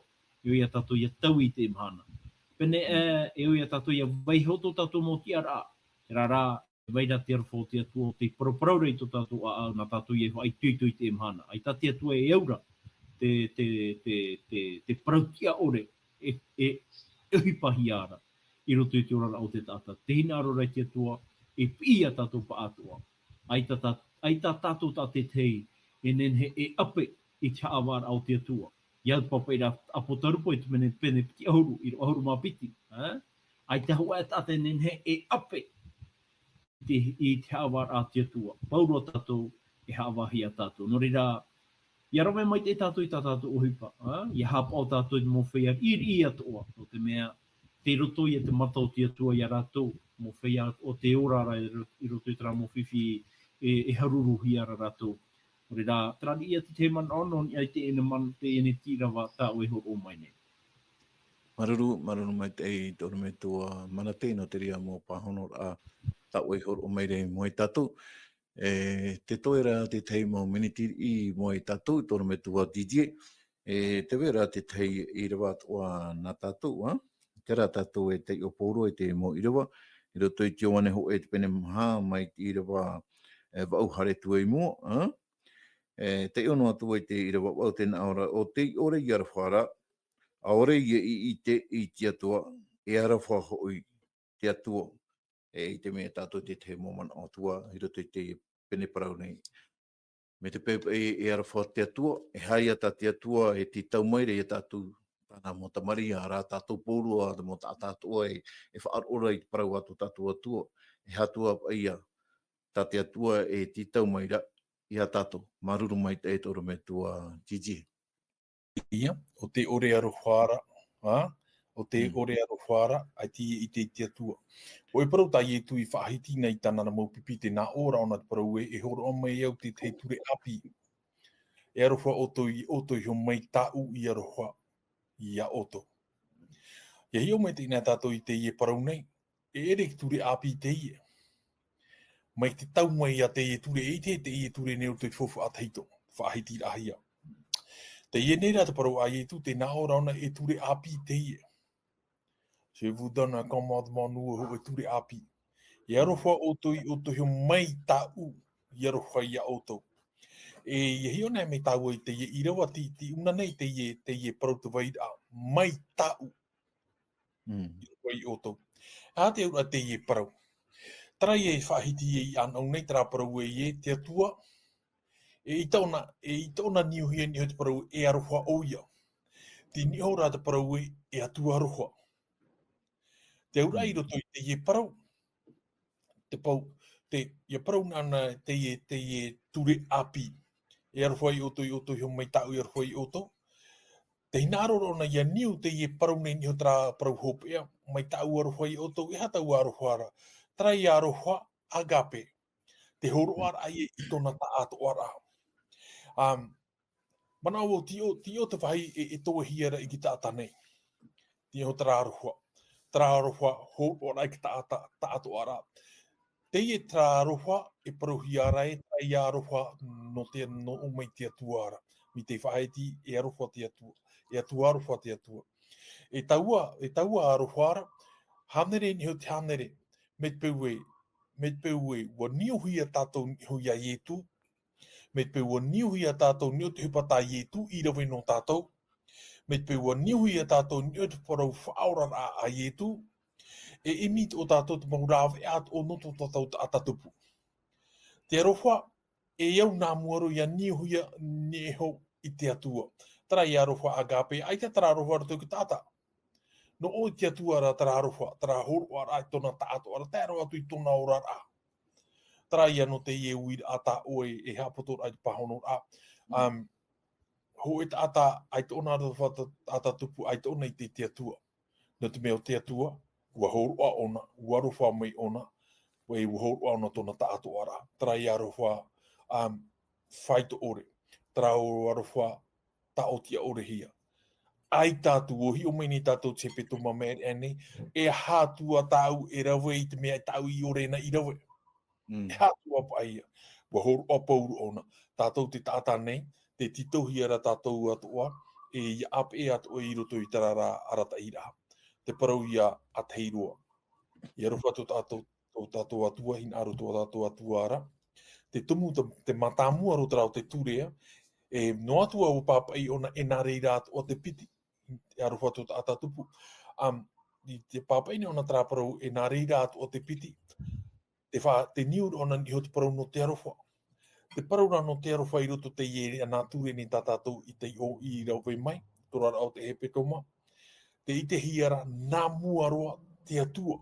ʻoia tātou ʻia taui i teie mahana. Pēnei ē, e ʻoia tātou ʻia vaiiho tō tātou mau tiʻaraʻa, terā rā, e vai ra te aroha o te Atua, tei paraparau ra i tō tātou ʻāʻau, nā tātou ʻia faʻaitoito i teie mahana. ʻAita te Atua e au ra, te, te, te, te, te parau tiʻa ʻore, e, e, e ʻohipahia ra, i roto i te oraraʻa o te taʻata. Tē hinaʻaro ra te Atua, e piʻi ia tātou pāʻatoʻa. ʻAita tā, ʻaita tātou tātaʻitahi, e nehenehe e ʻape i te haʻavāraʻa o te Atua. ʻIa au te pāpaʻiraʻa ʻApotarupo i te pene, pene piti ʻahuru, ʻīrava ʻahuru mā piti, ā? ʻAita hōʻē taʻata e nehenehe e ʻape i te, i te haʻavāraʻa a te Atua. Pauroa tātou, e haʻavāhia tātou. Nō reira, ʻia rave maitaʻi tātou i tā tātou ʻohipa, ā? ʻIa haʻapaʻo tātou i te mau feiā riʻiriʻi atoʻa, nō te mea, tei roto ia te mata o te Atua ia rātou, mau feiā atoʻa tē ora ra i ro-, i roto i terā mau fifi e, e haruruhia ra rātou. Nō reira, terā ia te tahi manaʻo nō niʻa i teie nei man-, teie nei tīrava tā ʻoe e hōroʻa mai nei. Māuruuru, māuruuru maitaʻi te ʻorometua Manate nō te reira mau pāhonoraʻa tā ʻoe e hōroʻa mai ra i mua ia tātou. E, tē toe ra te tahi mau miniti riʻi i mua ia tātou, te ʻorometua Didier. E, tē vai ra te tahi ʻīrava atoʻa nā tātou, ā? Terā tātou e taiʻo pauroa i te mau ʻīrava, i roto i te Ioane hōʻē te pene maha mai te ʻīrava, e, vaʻu haere atu i mua, ā? E, taiʻo noa atu ai te ʻīrava vaʻu, tē nā ʻō ra, ʻo tei ʻore i aroha ra, ʻaore ia i ʻite i te Atua, e aroha hoʻi te Atua. E, i te mea tātou te tahi mau manaʻo Atua, i roto i te pene parau nei. Mai te peu e, e aroha te Atua, e aha ia tā te Atua e tītau mai ra ia tātou, tāna mau tamariʻi, ā, rā tātou pauroa, te mau taʻata atoʻa e, e faʻaroʻo ra i te parau a tō tātou Atua, e aha atoʻa ia tā te Atua e tītau mai ra ia tātou. Māuruuru maitaʻi te ʻorometua Didier. Ia, ʻo tei ʻore e aroha ra, ā? ʻO tei Mm. ʻore e aroha ra, ʻaita e ʻite i te Atua. ʻO te parau tā Iesu i faʻahiti nei i tāna mau pipi, tē nā ʻō ra ʻōna te parau ē, e hōroʻa mai au te tahi ture ʻāpī. E aroha ʻoutou ia ʻoutou, e hiʻo mai tāʻu i aroha ia ʻoutou. ʻIa hiʻo mai teie nei tātou i teie parau nei, e ʻere i te ture ʻāpī teie. Mai te tau mai ia teie ture, e ʻite teie ture nei o te faufaʻa tahito, faʻahitiraʻahia. Teie nei rā te parau a Iesu, tē nā ʻō ra ʻōna e ture ʻāpī teie. Je vous donne un commandement nouveau, e ture ʻāpī. E aroha ʻoutou ia ʻoutou, e hiʻo mai tāʻu i aroha ia ʻoutou. E, ʻia hiʻo nei mai tāua i teie ʻīrava, tei, tei ʻuna nei teie, teie parau te vairaʻa, mai tāʻu. Mm. I roto ia ʻoutou. ʻA te auraʻa teie parau. Terā e faʻahiti e ʻānaʻu nei terā parau ē, e te Atua. E ʻaita ʻōna, e ʻaita ʻōna niuhia i niʻa i te parau e aroha ʻoia. Tei niʻa iho rā te parau ē, e Atua aroha. Te auraʻa i roto i teie parau, te pau, te, ia parau nāna teie, teie ture ʻāpī. E aroha iā ʻoutou, iā ʻoutou iho mai tāʻu e aroha iā ʻoutou. Te hinaʻaro ʻōna ia niu teie parau nei niho terā parau hopeʻa, mai tāʻu aroha iā ʻoutou, e aha taua aroha ra? Terā ia aroha agape. Te hōroʻaraʻa ia i tōna taʻatoʻaraʻa. Um, Manaʻo vau, tei ʻō, tei ʻō te vāhi e, e toehia ra i te taʻata nei. Tei ʻō terā aroha. Terā aroha, hōroʻaraʻa i te taʻata, taʻatoʻaraʻa. Teie terā aroha, e parauhia ra e terā ia aroha nō te, nō ʻō mai te Atua ra. Mai te faʻaiti, e aroha te Atua. E Atua aroha te Atua. E taua, e taua aroha ra, hānere niho te hānere. Mai te peu ē, mai te peu ē, ua niuhia tātou niho iā Ietu, mai te peu ua niuhia tātou niʻo te ʻohipa tā Ietu i rave nō tātou. Mai te peu ua niuhia tātou niʻo te parau faʻaoraraʻa a Ietu. E ʻimi tō tātou te mau rāveʻa atoʻa nō tō tātou taʻata tupu. Te aroha, e au nā mua roa ia niuhia nehenehe i te Atua. Terā ia aroha agape, ʻaita terā aroha roto i te taʻata. Nō ʻō i te Atua ra terā aroha, terā hōroʻaraʻa i tōna taʻatoʻaraʻa, tae roa atu i tōna oraraʻa. Terā ia nō teie uiraʻa tā ʻoe e haʻapotoraʻa i te pāhonoraʻa. Um, hōʻē taʻata, ʻaita ʻōna aroha taʻata tupu, ʻaita ʻōna i te, te Atua. Nō te mea o te Atua, ua hōroʻa ʻōna, ua aroha mai ʻōna, ua, ua hōroʻa ʻōna tōna taʻatoʻaraʻa. Terā ia aroha, um, faito ʻore. Terā aroha taʻotiʻa ʻorehia. ʻAita atu, ʻua hiʻo mai nei tātou te hepetoma mai nei, e aha atu ā tāʻu e rave i te mea e tāʻu i ʻore na i rave. Mm. E aha atu ā paʻi ia. Ua hōroʻa pauroa ʻōna. Tātou te taʻata nei, te tītauhia ra tātou atoʻa, e ia ʻāpeʻe atoʻa i roto i terā rā arataʻiraʻa. Te parau ia ʻātahi roa. Ia aroha tō tātou, tō tātou Atua, hinaʻaro tō tātou Atua ra. Te tumu, te, te mātāmua roa terā o te ture ā, e noa atu ā ʻua pāpaʻi ʻōna e nā reira atoʻa te piti. E aroha tō taʻata tupu. Um, i te pāpaʻi nei ʻōna terā parau e nā reira atoʻa te piti. Te fa-, te niu ʻōna niho te parau nō te aroha. Te parau rā nō te aroha i roto teie ana ture nei tā tātou i te ʻō i rave mai, tō rāraʻa o te hepetoma. Te ʻitehia ra nā mua roa te Atua.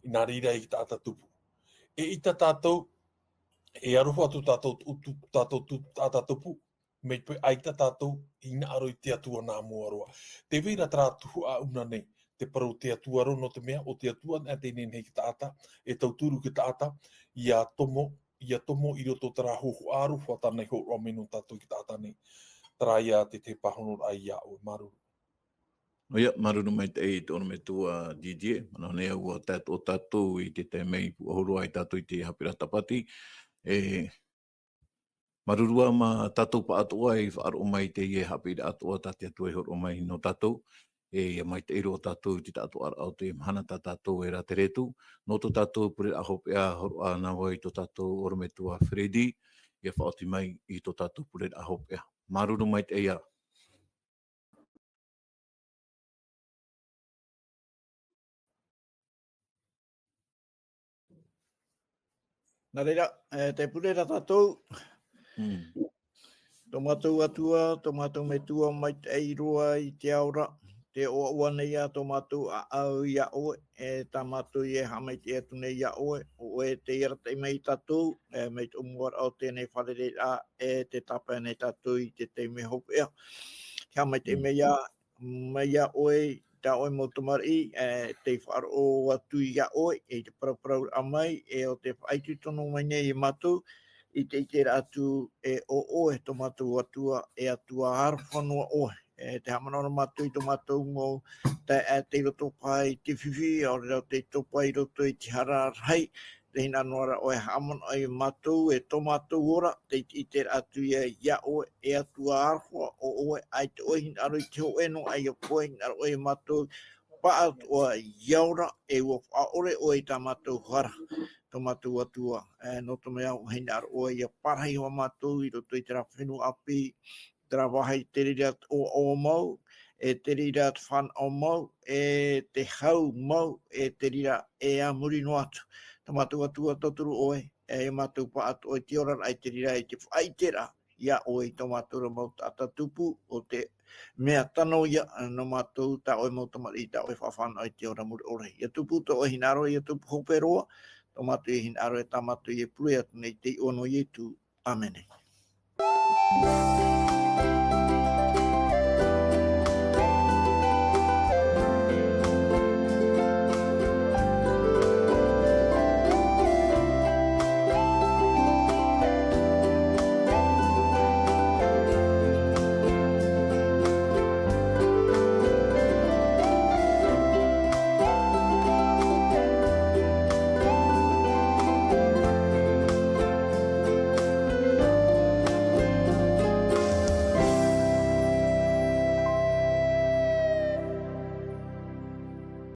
I nā reira i te taʻata tupu. E ʻaita tātou, e aroha tō tātou, tō, tō tātou tu-, taʻata tupu, mai te peu ʻaita tātou, hinaʻaro i te Atua nā mua roa. Tē vai ra terā tuhaʻa ʻuna nei, te parau te Atua roa nō te mea, ʻo te Atua nā te nehenehe i te taʻata, e tauturu i te taʻata, ia tomo, ia tomo i roto terā hōhoʻa aroha tāna i hōroʻa mai nō tātou i te taʻata nei. Terā ia te, te pāhonoraʻa ia ʻoe, māuruuru. ʻOia, māuruuru maitaʻi i tōna metua Didier, manaʻo nei au ʻua tae atoʻa tātou i te taime i puʻohu roa ai tātou i te haʻapiʻiraʻa Tāpati. E, māuruuru ā mā tātou pāʻatoʻa i faʻaroʻo mai i teie haʻapiʻiraʻa atoʻa tā te Atua i hōroʻa mai nō tātou. E, ia maitaʻi roa tātou i te taʻatoʻaraʻa o te mahana tā tātou e rātere atu. Nō tō tātou pureraʻa hopeʻa, hōroʻa nā vau i tō tātou ʻorometua Freddy, ia faʻaoti mai i tō tātou pureraʻa hopeʻa. Māuruuru maitaʻi ā. Nā reira, e, tē pure ra tātou. Mm. Tō mātou Atua, tō mātou Metua maitaʻi roa i te ao ra, tē ʻoaʻoa nei ā tō mātou ʻāʻau iā ʻoe, e tā mātou e haʻamaitaʻi atu nei iā ʻoe, ʻo ʻoe tei arataʻi mai iā tātou, e, mai te ʻōmuaraʻa o teie nei fārereiraʻa, e tē tāpae nei tātou i te taime hopeʻa. Te haʻamaitaʻi Mm. mai ā, mai iā ʻoe, tā ʻoe mau tamariʻi, e, tei faʻaroʻo atu iā ʻoe, e i te parauparauraʻa mai, e ʻo tē faʻaitoito noa mai nei iā mātou, i te ʻiteraʻa atu, e ʻo ʻoe tō mātou Atua, e Atua aroha noa ʻoe. E, tē haʻamanaʻo ra mātou i tō mātou mau taeaʻe tei roto paʻi i te fifi, ʻaore rā tei topa i roto i te hara rahi, tē hinaʻaro ra ʻoe e haʻamanaʻo iā mātou, e tō mātou ora, tei te ʻiteraʻa atu ia iā ʻoe, e Atua aroha, ʻo ʻoe, ʻaita ʻoe hinaʻaro i te hōʻē noa, ʻaita ʻoe hinaʻaro iā mātou, pāʻatoʻa ia ora, e ʻua faʻaʻore ʻoe i tā mātou hara, tō mātou Atua, e, nō te mea ʻua hinaʻaro ʻoe ia parahi iā mātou i roto i terā fenua ʻāpī, terā vāhi te reira te ʻoaʻoa mau, e te reira te fānaʻo mau, e te hau mau, e te reira e a muri noa atu. Tō mātou Atua tauturu ʻoe, e ia mātou pāʻatoʻa i te oraraʻa i te reira i te faʻaʻiteraʻa, ia ʻoe i tō mātou ra mau taʻata tupu, ʻo te mea tano ia nō mātou, tā ʻoe mau tamariʻi, tā ʻoe faʻafānaʻo i te ora mure ʻore. Ia tupu tō ʻoe hinaʻaro, ia tupu hope roa tō mātou ia hinaʻaro, e tā mātou ia pure atu nei i te iʻoa nō Ietu. ʻĀmene.